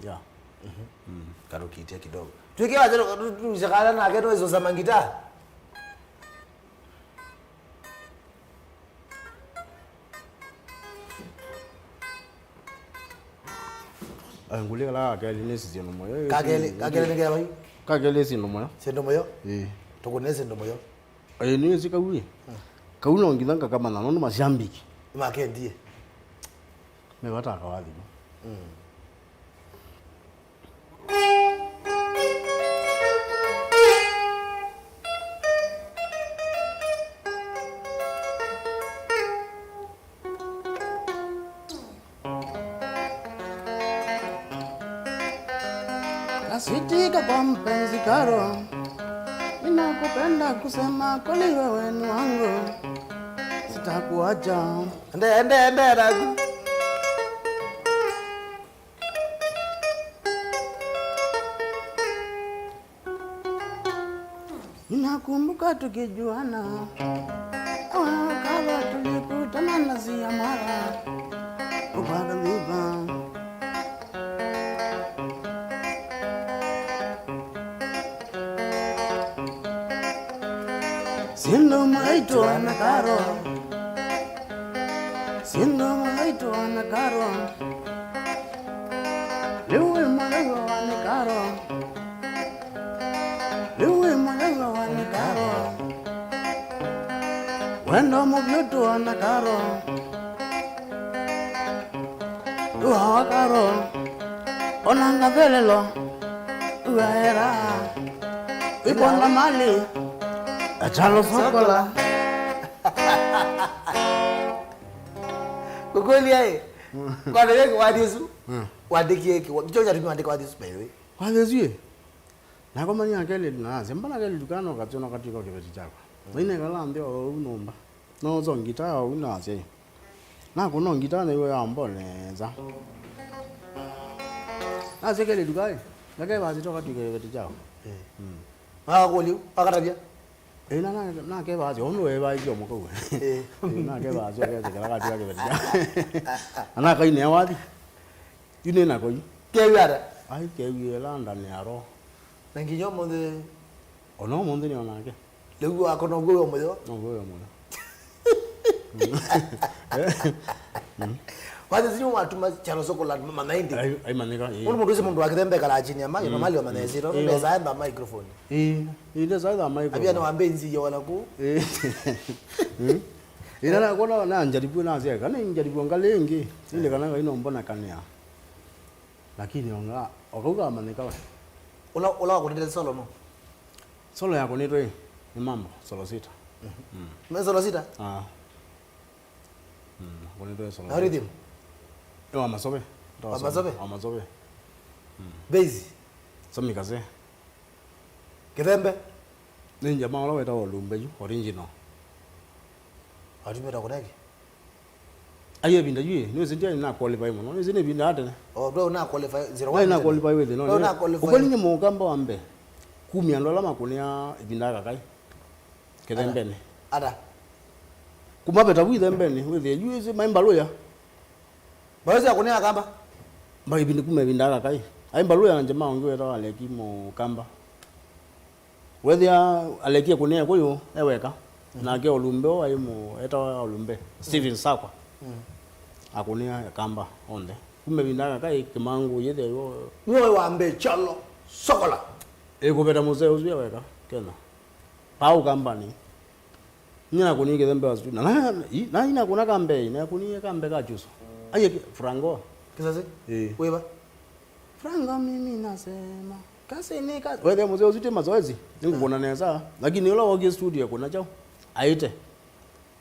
Yeah. Mhm. Mm. Karukite kidogo. Tuikiwa zero, tu-, tu-, tushakana nake no izo za mangita. Ai, ngũlye kala kakeli nĩ syĩndũ mũyo. Kakeli, kakeli nĩ kevai? Kakeli syĩndũ mũyo. Syĩndũ mũyo? Ĩĩ. Tũkũne syĩndũ mũyo. Ĩĩ, nĩ wĩsĩ kau ĩ? Mm. Kau no nginya ngakamanya nũndũ mashabiki. Makendie. Me vata akawathi. Mm. Kasitika kwa mpenzi Karo, ninakupenda kusema kweli, wewe ni wangu, sitakuacha. Ende, ende, ende, ragu. Ninakumbuka tukijuana, awa Karo tulikutana na Siamara, upaka miba. Sindu mwaitwa na Karo. Sindu mwaitwa na Karo. Liu wĩ mũthenya wa nĩ Karo. Liu wĩ mũthenya wa nĩ Karo. Wendo mũvyũ twa na Karo. Ua wa Karo. Ona ngathelelo. Ua era. Iponda mali. Achalo sokola. Kũkũlya ĩ, kwandĩke kĩwathi ũsu, mm, wandĩkie kĩwa-, kĩkyo kyatumie wandĩke wathi ũsu, by the way. Wathi ũsu ĩ, nakomania kelĩtu na asya, mbona kelĩtu kana ũkasyona ũkatw'ĩka kĩveti kyakwa? Mm. Na inekala nthĩ o ũu nyũmba. Noso ngitaa o ũu na asya ĩ. Nakũna ngitaa nĩw'o yamboneza. Nasya kelĩtu kaĩ, ngakevasĩte ũkatw'ĩka kĩveti kyakwa. Eh. Mm. Akakũlya, akatavya. Ĩ, na, na, nakevaa asyo, ũndũ wevaisye mũkau. Ĩ. Ĩ, nakevaa asyo, kethekela katika kĩveti kya. Na nakainĩa wathi. Yu nĩ nako yu. Kewie ata? Ai, kewie ĩla ndani ya roho. Na nginya ũmũnthĩ. Ona ũmũnthĩ nĩ onake. Rĩu wakona ũguo wĩ mũyo? Ũguo wĩ mũyo. Wathi sini watuma Charles Okola manaindi. Ai, ai, maneka, ĩ. Ũndũ mũndũ ũcio mũndũ wa Kĩthembe ekala chini ya maji, mm, normally wa manesi, mm, ĩno, ĩ, mesa enda microphone. Ĩ, ĩ, ndesa enda microphone. Abia nĩ wambe nzi ya wala ku. Ĩ. Mm. Ĩna na kona na njaribu na zeka, na njaribu ngalĩ ĩngĩ. Ĩndĩ kana ngai no mbona kanea. Lakini onga, okauga amanyĩka we. Ũla, ũla wakũnĩte solo no? Solo yakũnĩtwe nĩ mambo, solo sita. Mhm. Mm. Me solo sita? Ah. Mm, akũnĩtwe solo. Na rhythm? Ĩ wa Masobe. Wa Masobe? Wa Masobe. Mm. Bass? Sami Kaze. Kĩthembe? Nĩ jamaa ũla wĩtawa Lumbe yu, original. Atumĩte kũneki? Ai, ĩvinda yu, nĩwĩsĩ ndia na qualify mũno. Nĩwĩsĩ nĩ ĩvinda ya tene. Oh, ndwe una qualify zero one. Ai, na qualify wĩthĩ, no. Ndwe una qualify. Ũkweli nĩ mũkamba wa mbee. Kumya andũ ala makũnĩa ĩvinda ya kakai. Kĩthembeni. Ata? Kuma veta vu ithembeni, wĩthĩ yu ĩsĩ mai mbalũya. Mbalũya kũnĩa kamba? Mba ĩvinda kuma ĩvinda ya kakai. Ai mbalũya na jamaa ũngĩ wĩtawa Aleki mũkamba. Wethĩa alekie kũnĩa kũyũ e weka, mhm, nake Olumbe ũũ aĩ mũ-, etawa Olumbe, Steven Sakwa. Mm. Akũnĩa Akamba onthe. Kuma ĩvinda ya kakai Kĩmangũ yĩthĩa yo. Nĩwe wa mbee Kyalo Sokola. Ĩkũveta mũsee ũsu e weka Kenya. Pau Kambani. Nyina kũnĩa Kĩthembe wa Sujuna. Na, na, na ina kuna kambe, na kũnĩa kambe ka Chuso. Aye ki-, Franco. Kisasi? Eh. Wĩva? Franga mimi nasema, kazi ni kazi. Wethe mũsee ũsu ti mazoezi, nĩngũkũna nesa. Lakini ũla wokie studio kũna chao, aite.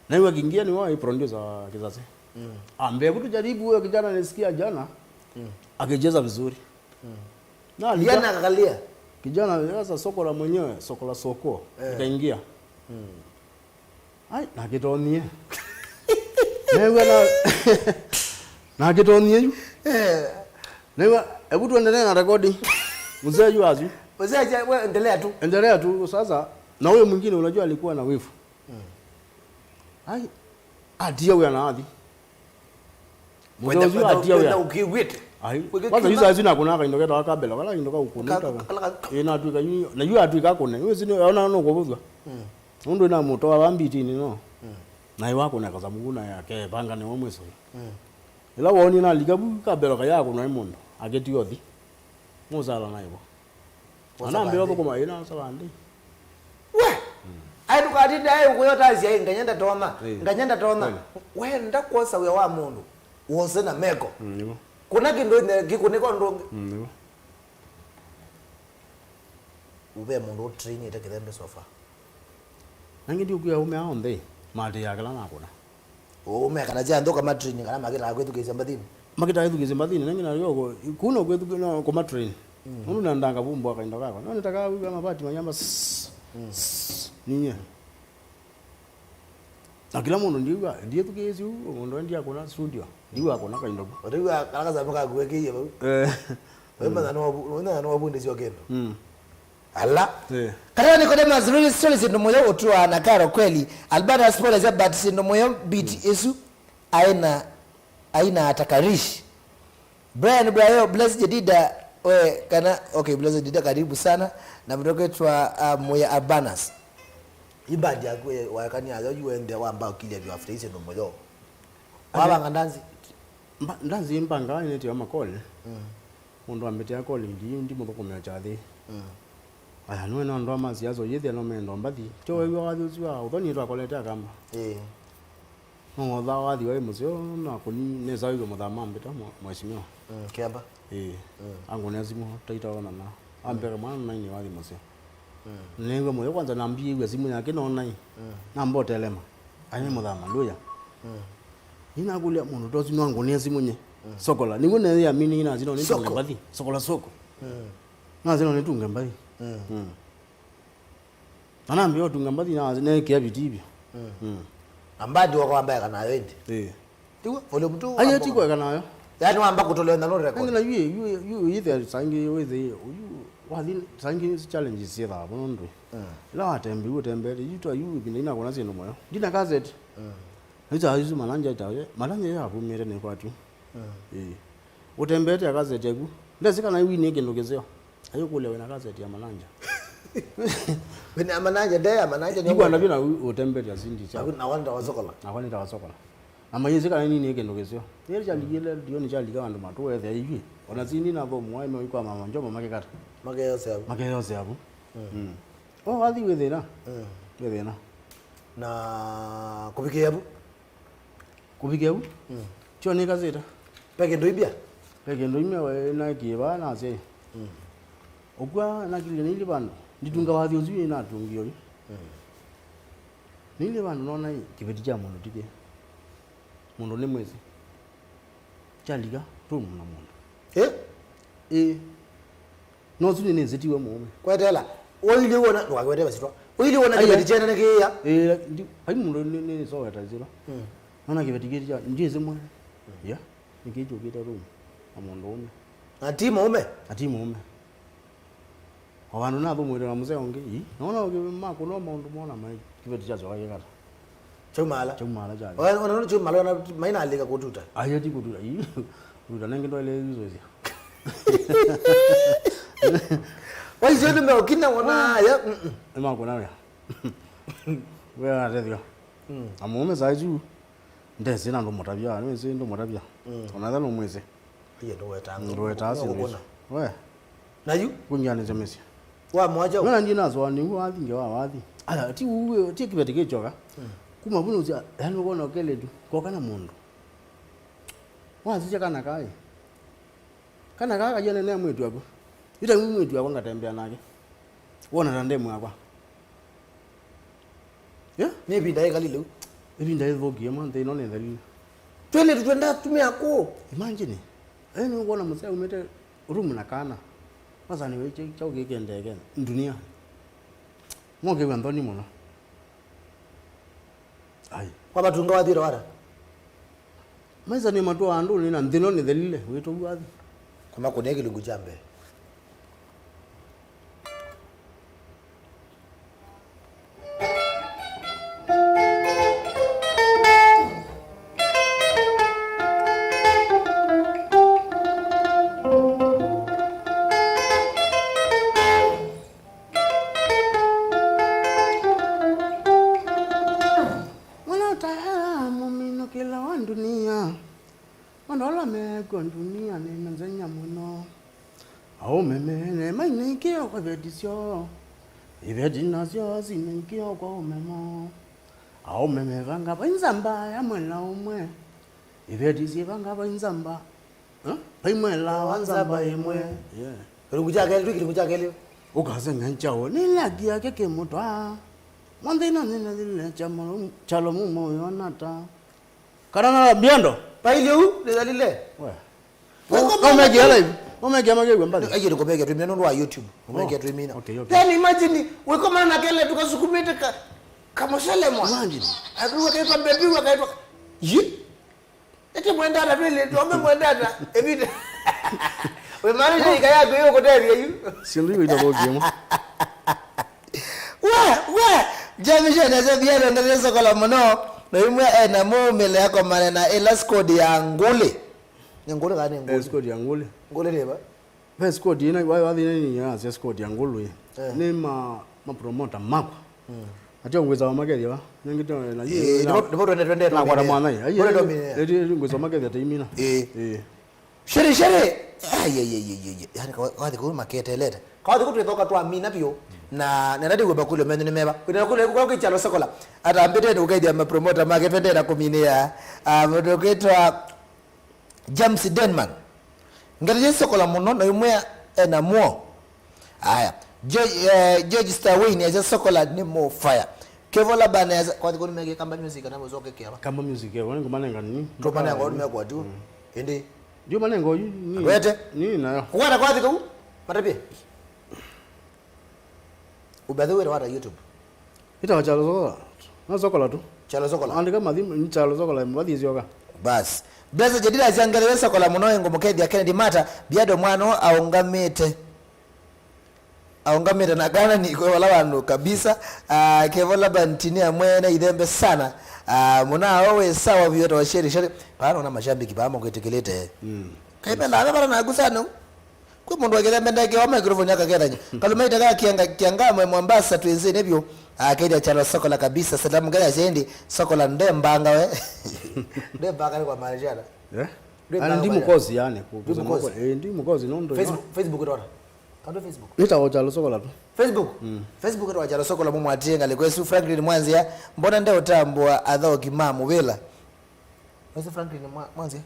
Na iwe kingia ni wao producer wa Kisasi. Mm. Ambe, hebu tujaribu huyo kijana nisikia jana, mm, akicheza vizuri. Mm. Na kijana alika-, akakalia. Kijana sasa soko la mwenyewe, soko la soko. Eh. Ikaingia. Mm. Ai, nakĩtonie. New'a na, nakĩtonie yu. Eh. New'a, hebu tuendelee na rekodi. Mzee yu azu. Mzee aja, we endelea tu. Endelea tu sasa. Na huyo mwingine unajua alikuwa na wivu. Mm. Ai, atia huyo anaadhi. Mũthee ũsu atia wĩa. Ũkĩw'ĩte. Ai. Kwanza yu saa isu nakũnaa kaindo ketawa kabelo, kala kaindo ka ũkũnĩta. Ĩ, natwĩka yu, na yu atwĩka akũne. Yu ĩsu nĩ, ona nũkũvũthw'a. Mm. Nũndũ ĩna mũtoa wa mbitinĩ, no? Mm. Na ĩwa akũne kasamuku na yake, panga nĩwe mwĩso. Mm. Ĩla wonie nalika vu kabelo kaya akũnwa nĩ mũndũ, akĩtiga ũthi. Mũsala naĩvo. Anambĩĩa ũthũkũma ĩna savandĩ. We! Mm. Ai ndũkatinde ai ũkũyotasya ai nganyenda toma, eh, nganyenda toma. Kweli. Wenda kwosa wĩa wa mũndũ, wose na meko. Mm, nĩvo. Kuna kĩndũ ine kĩkũnĩka ũndũ ũngĩ. Mm, nĩvo. Ũve mũndũ ũtrainĩte Kĩthembe so far. Nangĩ ndiũkwĩa aũme aa onthe, maatĩĩaa kĩla nakũna. Ũme kana kya nthũka matrain kana makĩtaa kwĩthukĩĩsya mbathinĩ. Makĩtaa kwĩthukĩĩsya mbathinĩ, nangĩ nayo kũ-, kũna kwĩthukĩ-, no kũmatrain. Mm. Nũndũ nenda ngavumbũa kaindo kakwa. No nĩtakaa wĩw'a mavati mayamba sss, mm, sss, ninyie. Na kĩla mũndũ ndiw'a, ndiĩthukĩĩsya ũu, mũndũ endia kũna studio, ndiw'a kũna kaindo ku. Ũtaiw'a kala kasamũ kakuekĩie vau. Eh. Wĩmanya nĩwavu-, wĩmanya nĩwavundĩsya o kĩndũ. Mm. Ala. Eh. Karibu Nicodemus, really story syĩndũ mũyo ũtũaa na Karo kweli. Alberta spoilers ya but syĩndũ mũyo beat ĩsu aina, aina atakarishi. Brian Brayo, Blessed Jedida, we kana, okay, Blessed Jedida karibu sana. Na mtoke twa, uh, Muya Albanas. Ibandi yaku waekania yo yu wende wamba ũkilya vyo after syĩndũ mũyo. Wavanga ndanzi? Mba-, ndanzi mbangawa nĩtio makoli. Mm. Mũndũ ambĩtĩa koli ndi, ndimũthũkũmĩa kyathĩ. Mm. Aya, nĩwe no ndwa ma siasa ũyĩthĩa no mendo mbathi. Tyo wĩw'a wathi ũsu wa ũthoni twakolete akamba. Ĩĩ. No ng'otha wathi waĩ mũseo na kũni nesa wĩw'a mũthama ambĩta mwe-, mheshimiwa. Mm, Kiamba. Ĩĩ. Mm. Angũnĩa simũ taita onana. Ambeka mwana nainĩ wathi mũseo. Mm. Nĩw'a mũyo kwanza nambiĩw'a simũ yake no nai. Mm. Nambotelema. Aye mũthama ndũya. Mm. Ninakũlya mũndũ tosi nwangũnĩa simũ nye. Mm. Sokola. Nĩw'o neyĩa mini nasi no nĩtunge mbathi. Sokola soko. Mm. Nasi no nĩtunge mbathi. Mm. Mm. Na nambia ũtunga mbathi na neekĩa vitibia. Mm. Mm. Na mbandi wako wamba eka nayo ĩndĩ. Ĩĩ. Tiwa, volume two. Aye wamba tikweka nayo. Yani wamba kũtolea na no record. Nangĩ na yu, yu, yu, yu ithe sangi wĩthĩ, yu, Wathi, saa ingĩ challenges syĩthaa mũno ndũ. Mm. Ĩla watembei, ũtembeete, yu twa yu ĩvinda ina kuona syĩndũ mũyo. Ndina cassette. Mm. Ĩta isu malanja ĩtawe, malanja ya vumĩte nĩ kwatyu. Mm. Ĩĩ. Ũtembeete ya cassette yaku. Ndesi kana yu nĩ kĩndũ kĩseo. Ayũkũlya wĩna cassette ya malanja. Wĩna malanja, nde ya malanja nĩ Ikwanda kwenda. Vina u-, ũtembeete ya sindi sya. Aku na wanda wa sokola. Na kwani ta wasokola. Na mayĩsĩ kana nini nĩ kĩndũ kĩseo. Nĩ kyalikile, ndio nĩ kyalika andũ matũ wethe ivi. Ona sindi na bomu wa ime kwa mama njomo makekata. Makeyose avu. Makeyose avu. Mm. Mm. Oh, wathi wĩ thĩna. Mm. Wĩ thĩna. Na kũvikĩa vu? Kũvikĩa vu? Mm. Tyo nĩ kasĩta. Pe kĩndũ imbya? Pe kĩndũ imbya we na kĩva na asyai. Mm. Ũkw'a nakilile nĩilĩ vandũ. Nditunga wathi ũsu ĩ natungi ũyu. Mm. Nĩilĩ vandũ nona ĩ kĩveti kya mũndũ tikĩ. Mũndũ nĩ mwĩsĩ. Kyalika, tũmũna mũndũ. Eh? Ĩ. No su nĩ nĩnzĩtiwe mũũme. Kwetela. Ũilyĩ wona, ndũkakwete vasitwa. Ũilyĩ wona Aya. Kĩveti kyene nĩ kĩĩa. Ĩ, ndi, vai mũndũ nĩ, nĩ soweta zĩla. Mm. Nona kĩveti kĩti kya, ndyĩsĩ mwe. Mm. Ya, nĩ kĩĩ kyũkĩte room na mũndũ ũme. Na ti mũũme? Na ti mũũme. O vandũ nathũmũĩte na mũseo ũngĩ, ii, nona ũngĩ makũnwa maũndũ mona mai, kĩveti kyasyoka kĩkata. Kyaumala. Kyaumala kyake. Ona, ona, ona kyaumala, ona mainalika kũtuta. Ayo ti kũtuta, ii, kũtuta nengĩ ndwaile ĩsũsya. Waisyo nĩ meũkina wona, ya, mm, mm. Nĩ makũna wĩa. Wĩa atethio. Mm. Na mũũme saa isu, ndesĩ na ndũmũtavya, nĩwĩsĩ ndũmũtavya. Mm. Ona ĩtha nũmwĩsĩ. Iye ndũwetaa ngũ-, Ndũwetaa syĩndũ ngũkũna. Isu. We. Na yu? Kũngĩanĩsya mĩsyĩ. Wa mwaja. Wena ndiĩ nasũa nĩu wathi ngewa wathi. Ala, ti uwe, ti kĩveti kĩkyoka. Mm. Kuma vuna ũsya, yani ũkona ũkeletu, koka na mũndũ. Wasisya kana kaĩ. Kana kaa kayene ne mwĩtu aku. Ita mimi mwĩtu akwa ngatembea nake. Wona ta ndemu akwa. Yeah? Nĩ ĩvinda yĩkalile u. Ĩvinda yĩthũkie mwa nthĩ ĩno nĩthelile. Twĩlĩtu twenda atumĩa kũũ. Imagine. Ĩĩ nĩwona mũsee umĩte room na kana. Kwanza nĩ wĩkye kyaũ kĩkendee Kenya. Dunia. Mokĩw'a nthoni mũno. Ai. Kwa matunga wathire wara. Maisa nĩ matũa andũ nĩ na nthĩ ĩno nĩthelile. Wĩtũ wathi. Kuma kũnĩa kĩlungu kya mbee. Mũno ta mũminũkĩla wa ndunia. Andũ ala mekw'a ndunia nĩ mĩthenya mũno. Aũme mene mainĩkĩo kwa iveti syoo, iveti nasyo sinĩkĩo kwa aũme moo. Aũme mevanga vai nzamba ya mwela ũmwe, iveti syĩvanga vai nzamba, eh? Vai mwela wa nzamba ĩmwe. Yeah. Kĩlungu kya kelĩ, twĩ kĩlungu kya kelĩ. Ũkasenga nchaũ, nĩ laki yake kĩmũtwaa. Mwanthĩ ĩno nĩnathile kyalo mumo yonata. Kana na biondo? Pailye u, nĩthalile. We. Ko-, ko-, ko-, no mekia live. No mekia makew'a mbathi. Aje nikumekia tumia nundu wa YouTube. Umekia tumina. Okay, okay. Then imagine, wekomana na kele tukasukumite ka, kamoselemwa. Imagine. Akiwa kaitwa mbebi, wa kaitwa. Yi? Ete mwenda ata twele, tuame mwenda ata. Evita. We manager ikaya kuyo kutethia yu. Sio ndio itabogi mo. We, we, Jamisha nese biero ndese sokola mũno, na imwe ena mũmĩle akomane na ĩla squad ya Ngũlĩ. Nĩ Ngũlĩ kana nĩ Ngũlĩ? Eh, squad ya Ngũlĩ. Ngũlĩ nĩ va? Ve squad ĩna, wa, wathi nĩ ya, ya squad ya Ngũlĩ. Eh. Nĩ ma, ma promoter makwa. Mm. Atĩ ngwĩsa makethia va? Nĩngĩ tĩ na yu. Eh, na, ndipo, ndipo twende, twende, nakwata twende. Mwana ĩ. Ai, twende ai, twende. Eti, eti ngwĩsa makethia ta imina. Eh. Eh. Shere, shere. Ai, ai, ai, ai, ai. Yani, kwa, kwa thiku maketelete. Kwa thiku twithoka twamina biũ. Na, na nadi gwe bakule mene nĩ meva. Kuna kule kwa kichalo sokola. Ata mbete nĩ ũkethia ma promoter make twendera kũminĩa. Ah, mũndũ kwĩtwa James Denman. Ngetetie sokola mũno na imwe ena muo. Aya. George, eh, George Starway nĩ asa sokola nĩ mo fire. Kevo Laban nĩ asa, kwa thiku nĩ meke Kamba Music na mũcoke keva. Kamba Music, eh, wani kumanenga nini? Tumanenga wani mekwa tu. Mm. Indi. Ndio manengo yu ni. Wete. Ni nayo. Kukwata kwa thiku. Matapie. Ubethe wĩra wata YouTube. Ĩtawa Kyalo Sokola. No Sokola tu. Kyalo Sokola. Andĩka mathi, ni Kyalo Sokola, mbathi syoka. Bas. Blessed Jedida asyangelele Sokola mũno, ngũmũkethia Kennedy Mata, Biado mwana aũngamĩte. Aũngamĩte na kana nĩ kwe vala vandũ kabisa. Ah, Kevo Laban Tinia mwene ithembe sana. Ah, mũna o wĩ sawa vyũ ta washeri sheri. Pano na mashabiki pamo kwĩtĩkĩlĩte. Mm. Kaipenda ave bara na kusano. Kwĩ mũndũ akĩthembe ndeke wa microphone akakethanya. Kalumaita ka kianga kianga mwe Mombasa twĩnzĩ nĩ vyũ. Ah, Kenya chalo soko la kabisa. Salamu kaya shendi soko la ndembanga we. Ndembanga ni kwa maana jana. Eh? Ndembanga ndi kwa mukozi yani. Ndi mukozi. Eh, ndi mukozi no ndo. Facebook, Facebook ndona. Kando Facebook. Nita ochalo soko la tu. Facebook. Mm. Facebook ndo ochalo soko la mumwatie ngale kwesu Franklin Mwanzia. Mbona nde utambua athoki ma muvila? Kwesu Franklin Mwa- Mwanzia.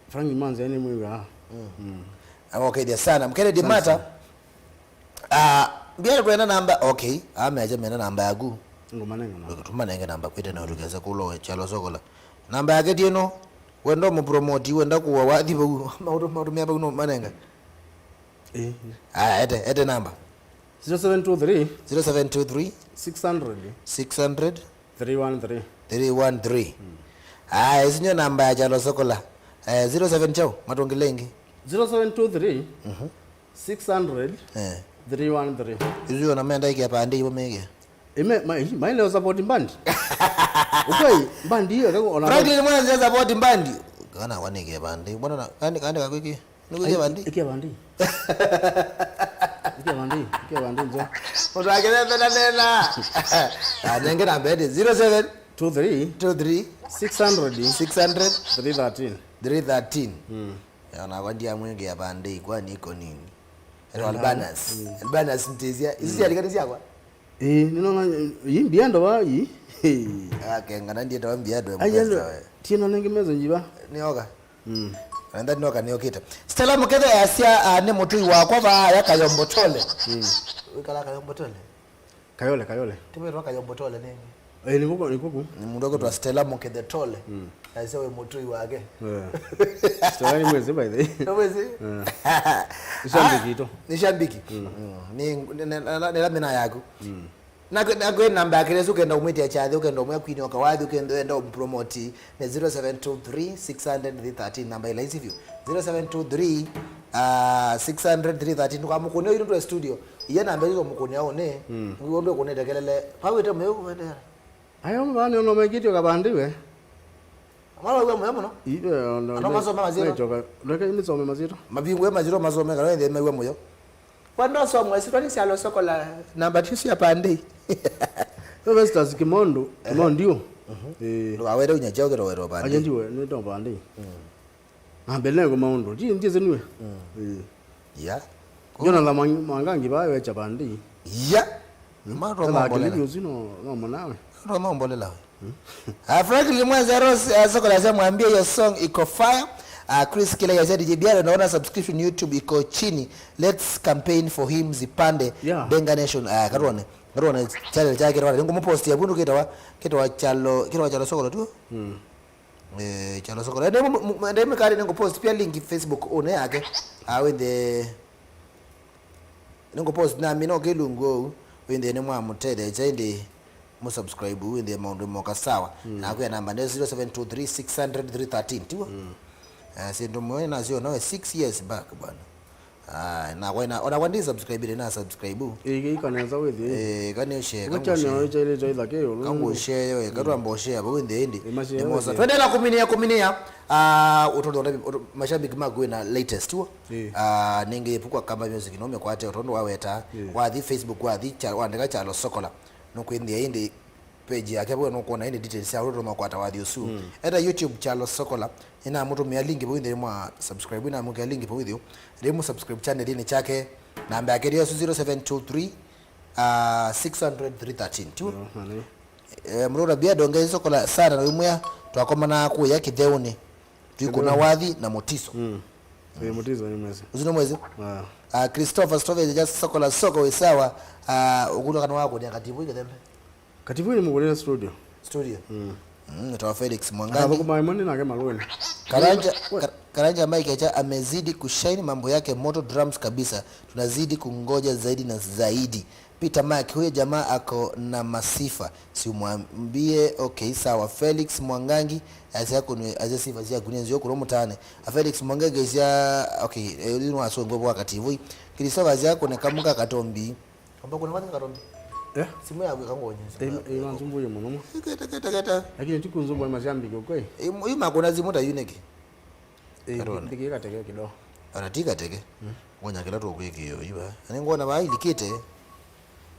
Frank Manzi yani mwiga. Mm. Mm. Agokethia sana. Mkene Dimata. Ah, mbia kwenda namba. Okay. Ame aje mena namba yaku. Ngoma nenga namba. Tuma nenge namba kwite na utukeza kulo chalo sokola. Namba yake tieno. Wenda mu promote, wenda kuwa wathi bau. Mautu mautu mia bau no manenga. Eh. Ah, ete ete namba. Zero seven two three. Zero seven two three. Six hundred. Six hundred. Three one three. Three one three. Mm. Ah, isinyo namba ya chalo sokola. Eh, zero seven chao, matongi lengi. Zero seven two three, mhm, six hundred, eh, three one three. Isu yo namenda ikia pande ivo mege. Ime, ma, ma, ile support band. Ukwai, band hiyo, kako ona Franklin mwana ndio support band. Kana wanike pande. Mbona na, kani, kani kakwiki? Nikuja bandi. Ikia bandi. Ikia bandi. Ikia bandi nje. Mũndũ akĩthembela nena. Ah, nenge namba ĩndĩ, zero seven two three two three six hundred six hundred three thirteen. Three thirteen. Mm. Ona kwa ndia mwingi ya bandi kwa niko nini. Ero Albanas. Mm. Albanas ntizia. Isi cia likani siakwa. Eh, ninaona hii mbiando wa hii. Akengana ndiye tawambia ndo. Ayendo. Tiena nenge mezo njiba. Nioka. Mm. Enda nioka niokite. Stella Mukethe yasya, ah, ni mutui wakwa vaya Kayombo Tole. Mm. Wikala Kayombo Tole? Kayole, Kayole. Tiwetwa Kayombo Tole nini? Eh, ni kuku, ni kuku. Ni mundu akutwa Stella Mukethe Tole. Mm. Yasya we mutui wake. Yeah. Stella ni mwezi by the way. Ni mwezi? Yeah. Ni shambiki ito. Ni shambiki. Mm. Mm. Ni, ni, ni, ni, ni lamina yaku. Mm. Na, na kwĩ namba yake nĩsu ũkenda ũmwĩtĩa kyathĩ, ũkenda ũmwĩa kwini oka wathi, ũkenda wenda ũmpromoti nĩ zero seven two three six hundred three thirteen, namba ĩ laisi vyũ. Zero seven two three, ah, six hundred three thirteen. Ndũkamũkũnĩe ũyu nũndũ e studio. Iye namba ĩsu ũmũkũnĩa ũnĩ. Mm. Ũndũ ũkũnĩte kelele. Pawĩte mũyo kũvendera. Ayo mvani ono mekĩtio kavandiwe. Mwana wĩw'a mũyo mũno. Ii, eh, ona. Andũ masome masyĩtwa. Nĩsome masyĩtwa. Mavingũe masyĩtwa masome kana wĩthĩe mew'a mũyo. Wandosomwa sitwa nĩ syalo sokola namba tisu ya pande. Festus Kimondo, Kimondio. Mhm. Eh. Ndũkawete unya chao kĩtowetwa pande. Aje ndiwe, nĩ to pande. Mm. Na mbele ngo maũndũ. Ti ndiye zenwe. Mm. Eh. Ya. Jonathan Mwang- Mwangangi bawe cha pande. Ya. Mm. Matwa mambolela. Kĩlĩki ũsu no, no mũnawe. Matwa mambolela we. Ah, Franklin Mwanza Rose, ah, Sokola asema mwambie hiyo song iko fire. Ah, Chris Kila ya D J Bialo, naona subscription YouTube iko chini. Let's campaign for him zipande. Yeah. Benga Nation. Ah, katuone. Katuone channel chake katuone. Ningumupost ya bundu kitawa, kitawa chalo, kitawa chalo Sokola tu. Mm. Eh, chalo Sokola. Ndio ndio kali ningupost pia link Facebook one yake. Ah, wende Nĩngũpost nami no kĩlungu ũu, wĩthĩe nĩmwamũtetheesya, ĩndĩ mũsubscribe, wĩthĩe maũndũ moka sawa. Mm. Nakwĩa namba nĩ zero seven two three six hundred three thirteen, tiw'o? Mm. Eh, syĩndũ mwe nasyo nawe six years back, bwana. Ah, nakwa ina, onakwa ndi subscribe, ina subscribe. Ĩĩ, ĩka nesa wĩthĩe. Eh, kani ũshare, kangũshare. Ũkĩtania ũichaĩlĩte ithake ĩũlũ. Kangũshare we, katwamba ũshare, vau wĩthĩe ĩndĩ. Ĩma share nĩmosa wĩthĩe. Twendela kũminia, kũminia. Ah, ũtũndũ mashabiki maku wĩna latest, tiw'o? Ĩĩ. Ah, nĩngĩ ĩpukwa Kamba Music no mekwate o tondũ waweta. Ĩĩ. Wathi Facebook, wathi cha, wandĩka Kyalo Sokola. Nũkwĩthĩa ĩndĩ page yake vau nũkwona ĩndĩ details ya ũndũ makwata wathi ũsu. Mm. Enda YouTube Kyalo Sokola. Ĩnamũtũmĩa link vau ĩthĩ mwa subscribe, ĩnamũkĩa link vau ĩthĩ. Rĩu mũ subscribe channel-inĩ chake. Namba yake ĩsu zero seven two three, ah, six hundred three thirteen. Tiw'o? Yo, nĩ. Eh, mũrũra bia ndonge Sokola sana na wĩmwĩa twakomana kũya kĩtheũnĩ. Twĩkũna wathi na Mũtiso. Mm. Eh, Mũtiso nĩ mwezi. Ũsu nĩ mwezi? Ah. Ah, Christopher Stovage just Sokola Soko wĩ sawa. Ah, ũkũlwa kana wakũnĩa Kativu ĩkethembe? Kativu nĩ mũkũnĩa studio. Studio? Mm. Mm, tawa Felix Mwangangi. Akathũkũma ĩmwe nĩ nake malũnĩ. Karanja, Kar-, Karanja Mike Echa amezidi kushine, mambo yake moto, drums kabisa. Tunazidi kungoja zaidi na zaidi. Peter Mark, huyo jamaa ako na masifa. Si umwambie, okay, sawa. Felix Mwangangi, asya kunu, asya sifa syaku nĩ nzeo kuno mutane. A Felix Mwangangi, asya, okay, eh, yu wasongwe wakati vui. Christopher, asya kune kamuka katombi. Amba kuna kwanza katombi. Eh? Simu yaku ikangonyeza. Eh, eh, manzumbuye muno. Kete, kete, kete. Lakini tikunzumbua mashabiki ukweli. Ima kuna simu ta yuneke. Eh, Karone. Ndiki kateke kidogo. Ona ti kateke. Mm. Ngonya kĩla tũkwĩkĩo iva. Ani ngona vaa ilikĩte.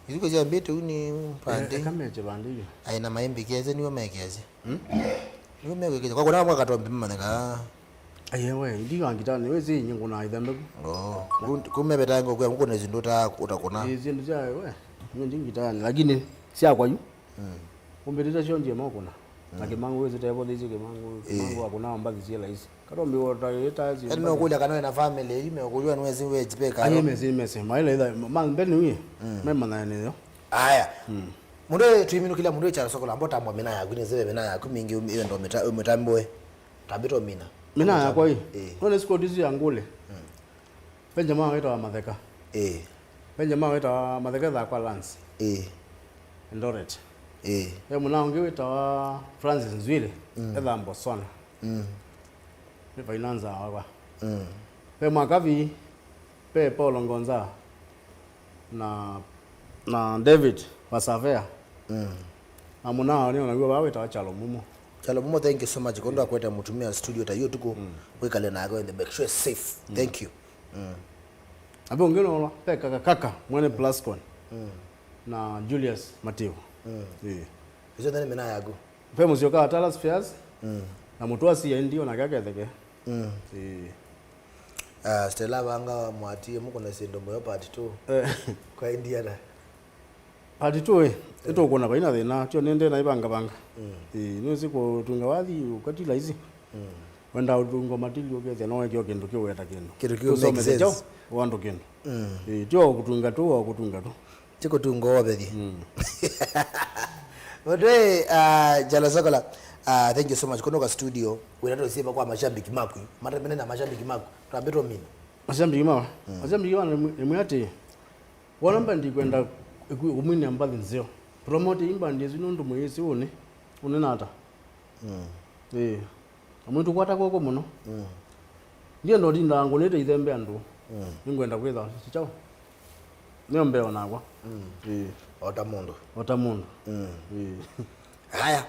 Iliko sya mbĩte uni pande. Eh, kameche pande iyo. Ai na maembe kiasi niwe mekiasi. Mm? Niwe mekiasi. Kwa kuna mwa katombi mmaneka. Aye we, ndiga ngitani we zi nyingo na ithambe. Oh. Kumebeta ngo kwa mkona zindu ta utakona. Eh, zindu za we. Nyo ndingitani lakini sya kwa yu. Mm. Umbetete syo ndie mokuna. Na Kimangu wĩsĩ tevo thĩsĩ Kimangu, Kimangu akũnaa mbathi syĩ laisi. Katombi wota ĩta syĩ. Eni mbathi. Meũkũlya kana wĩna family yu, meũkũlya nĩwĩsĩ wĩjipeka. Aye mesi mesi. Maila itha, ma mbeni wi. Mm. Memanyane yo. Aya. Mm. Mũndũ ũyũ tũiminũkĩlya mũndũ ũyũ Charles Sokola, amba ũtambwa mĩna yaku, nĩsĩ ve mĩna yaku mingĩ ĩyo ndo mĩta-, ũmĩtambũe. Tambĩtwa mina. Mĩna yakwa ĩ. Eh. None squad isu ya ngũlĩ. Mm. Ve jamaa wĩtawa Matheka. Ĩĩ. Ve jamaa wĩtawa Matheka ethaa kwa Lance. Ĩĩ. Eldoret. Ĩĩ. Ve mũna ũngĩ wĩtawa Francis Nzwili, mm, ethaa Botswana. Mm. Nĩ finance wakwa. Mm. Ve Mwakavi, ve Paul Ngonza, na, na David Wasavea. Mm. Na mũna nĩ onaw'o vaa wĩtawa Chalo Mumo. Chalo Mumo, thank you so much. Kondo akwete mũtumia studio ta hiyo tuko. Mm. Wĩkale nake in the back. Sure safe. Mm. Thank you. Mm. Apo ũngĩ nolo, ve kaka kaka, mwene Plascon. Mm. Na Julius Mativo. Mm. Ĩĩ. Icio nthani mina yaku. Ve mũsyoka wa Talas Fairs. Mm. Na mũtwasi ya ndio na kaka theke. Mm. Ĩĩ. Ah, Stella Vanga mwatie mũkũna syĩndũ mũyo part two. Eh. Kwa Indiana. Part two ĩ, ĩtũkũna vaina thĩna, tyo nĩndĩ na ivangavanga. Mm. Ĩĩ, nĩwĩsĩ kũtunga wathi ũkati laisi. Mm. Wenda ũtunga material ũkethĩa no wekĩo kĩndũ kĩweta kĩndũ. Kĩndũ kĩu make sense. Tũsomete kyaũ, o andũ kĩndũ. Mm. Ĩĩ, tyo kũtunga tu, o kũtunga tu. Ti kũtunga ovethye. Mm. Mũndũ ĩ, ah, Jalo Sokola, ah, thank you so much. Kũnũka studio, wĩna tũsiva kwa mashabiki maku. Matemene na mashabiki maku. Twambĩtwo mina. Mashabiki mawa? Mm. Mashabiki mawa nĩ mwe-, nĩ mwe atĩ, wona mba ndikwenda ĩku-, ũmwinĩa mbathi nzeo. Promote ĩ mbandi ĩsu nũndũ mwĩĩsĩ ũnĩ, ũnĩ nata. Mm. Ĩĩ. Amwe tũkwata kw'oko mũno. Mm. Ndienda ũtindaa ngũnĩte ithembe andũ. Mm. Nĩngwenda kwĩtha kyaũ. Nĩo mbeo nakwa. Mm. Ĩĩ. O ta mũndũ. O ta mũndũ. Mm. Ĩĩ. Haya.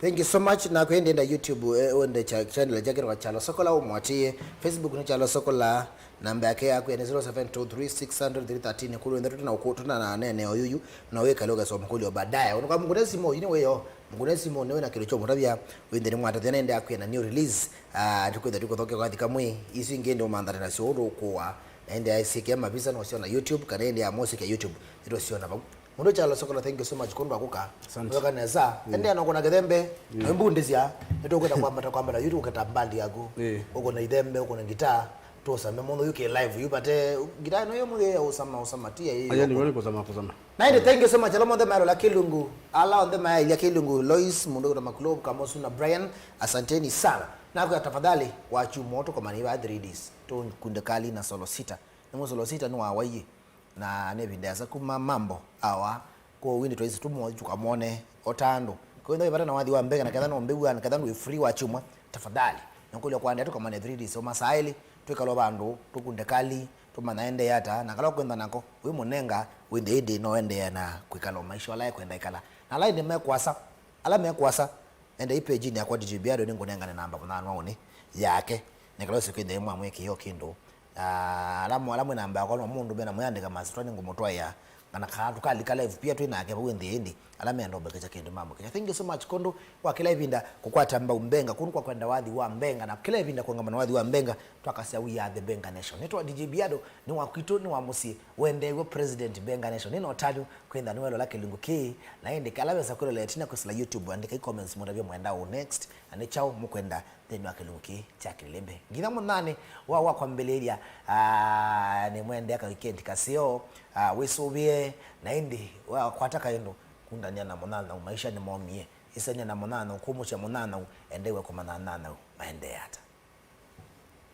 Thank you so much. Na kwendenda YouTube, eh, wende cha-, channel yake kwa Chalo Sokola, umwatie. Facebook ni Chalo Sokola. Namba yake ya kwĩa nĩ zero seven two three six hundred three thirteen. Kũlũ nthe tũtana ũkũ-, tũtana na nene oyuyu. Na wĩkale ũkasoma kũlyo baadaye. Unuka mkune simu, yini weyo. Mkune simu, nĩwe na kĩndũ kyo mũtavya. Wĩnthĩ nĩ mwatathya nende akwĩa na new release. Ah, tukwĩtha tukũthoke kwa thika mwe. Isu ingĩ ndio mandhari na sio ũndũ ũkũwa. Na ende aisike mavisa no siona YouTube, kana ende amosike YouTube. Ndio siona vau. Mũndũ Chalo Sokola, thank you so much kũndũ akũka. Asante. Weka nesa. Mm. Ende anoko na kĩthembe. Mm. Na mbundĩsya. Nĩtũkwenda kwambata, kwambata yu tũketa mbandi yaku. Eh. Ũko na ithembe, ũko na gitaa. Tũsame mũno yu kĩ live. Yu pate gitaa no yo mũthĩ ya ũsama, ũsama tia ĩ. Aya ni wale kusama, kusama. Na ende, thank you so much. Ala monthe maelo la Kilungu. Ala onthe maelo la Kilungu. Lois, mũndũ ũta Makulob, Kamosu na Brian. Asanteni sana. Na kwa tafadhali, wa chumo tũkomani ba three Ds. Tũkunde kali na Solo Sita. Nĩmo Solo Sita nĩ wa waiĩ. Na nĩ ĩvinda yasa kuma mambo awa. Kwoou ĩndĩ twaisĩ tũmo-, tũkamwone o ta andũ. Kwĩtha wĩ vata na wathi wa mbenga, na ketha no mbĩw'a, na ketha ndwĩ free wa kyumwa, tafadhali. Nĩkũlya kũandĩa tũkamane three Ds o masaa elĩ, twĩkala vandũ, tũkunde kali, tũmanya endee ata, na kala ũkwenda nako, wĩ mũnenga, wĩnthe ĩndĩ no endee na kwĩkala o maisha ala ekwenda ĩkala. Na ala ĩndĩ me kũasa, ala me kũasa, Enda ĩ page-inĩ yakwa D J Biado nĩngũnengane namba mũnyanwa ũnĩ yake. Nĩkala ũsĩ kwĩthĩa mwamwĩkĩĩa o kĩndũ. Ah, ala mwa-, ala mwĩ namba yakwa no mũndũme na mwĩandĩka masitwa nĩngũmũtwaĩa. Kana kaa tũkalika live pia twĩ nake vau nthĩ ĩndĩ. Ala menda ũmbekesya kĩndũ mamũkĩsya. Thank you so much kũndũ kwa kĩla ĩvinda kũkwata mbau mbenga, kũndũ kwa kwenda wathi wa mbenga, na kĩla ĩvinda kũngamana wathi wa mbenga, twakasya we are the Benga Nation. Nĩtwa D J Biado, nĩ wa kwitũ, nĩ wa mũsyĩ, wendeew'e President Benga Nation. Nĩ na ũtanu kwĩtha nĩwelola kĩlungu kĩĩ, na ĩndĩ ala wesa kwĩlola ĩtina kwĩsĩla YouTube, andĩkai comments mũtavye mwenda ũ next, na nĩ kyaũ mũkwenda nthĩnĩ wa kĩlungu kĩĩ kya Kĩlĩmbĩ. Nginya mũthanĩ wa, wa kwambĩlĩĩlya, ah, nĩmwendea ka weekend kaseo, ah, wĩsũvĩe, na ĩndĩ wakwata kaĩndũ, kundania na mũnyanyaũ, maisha nĩmomie, ĩsania na mũnyanyaũ, kũmũkya mũnyanyaũ, endeew'a kũmanya anyanyaũ maendee ata.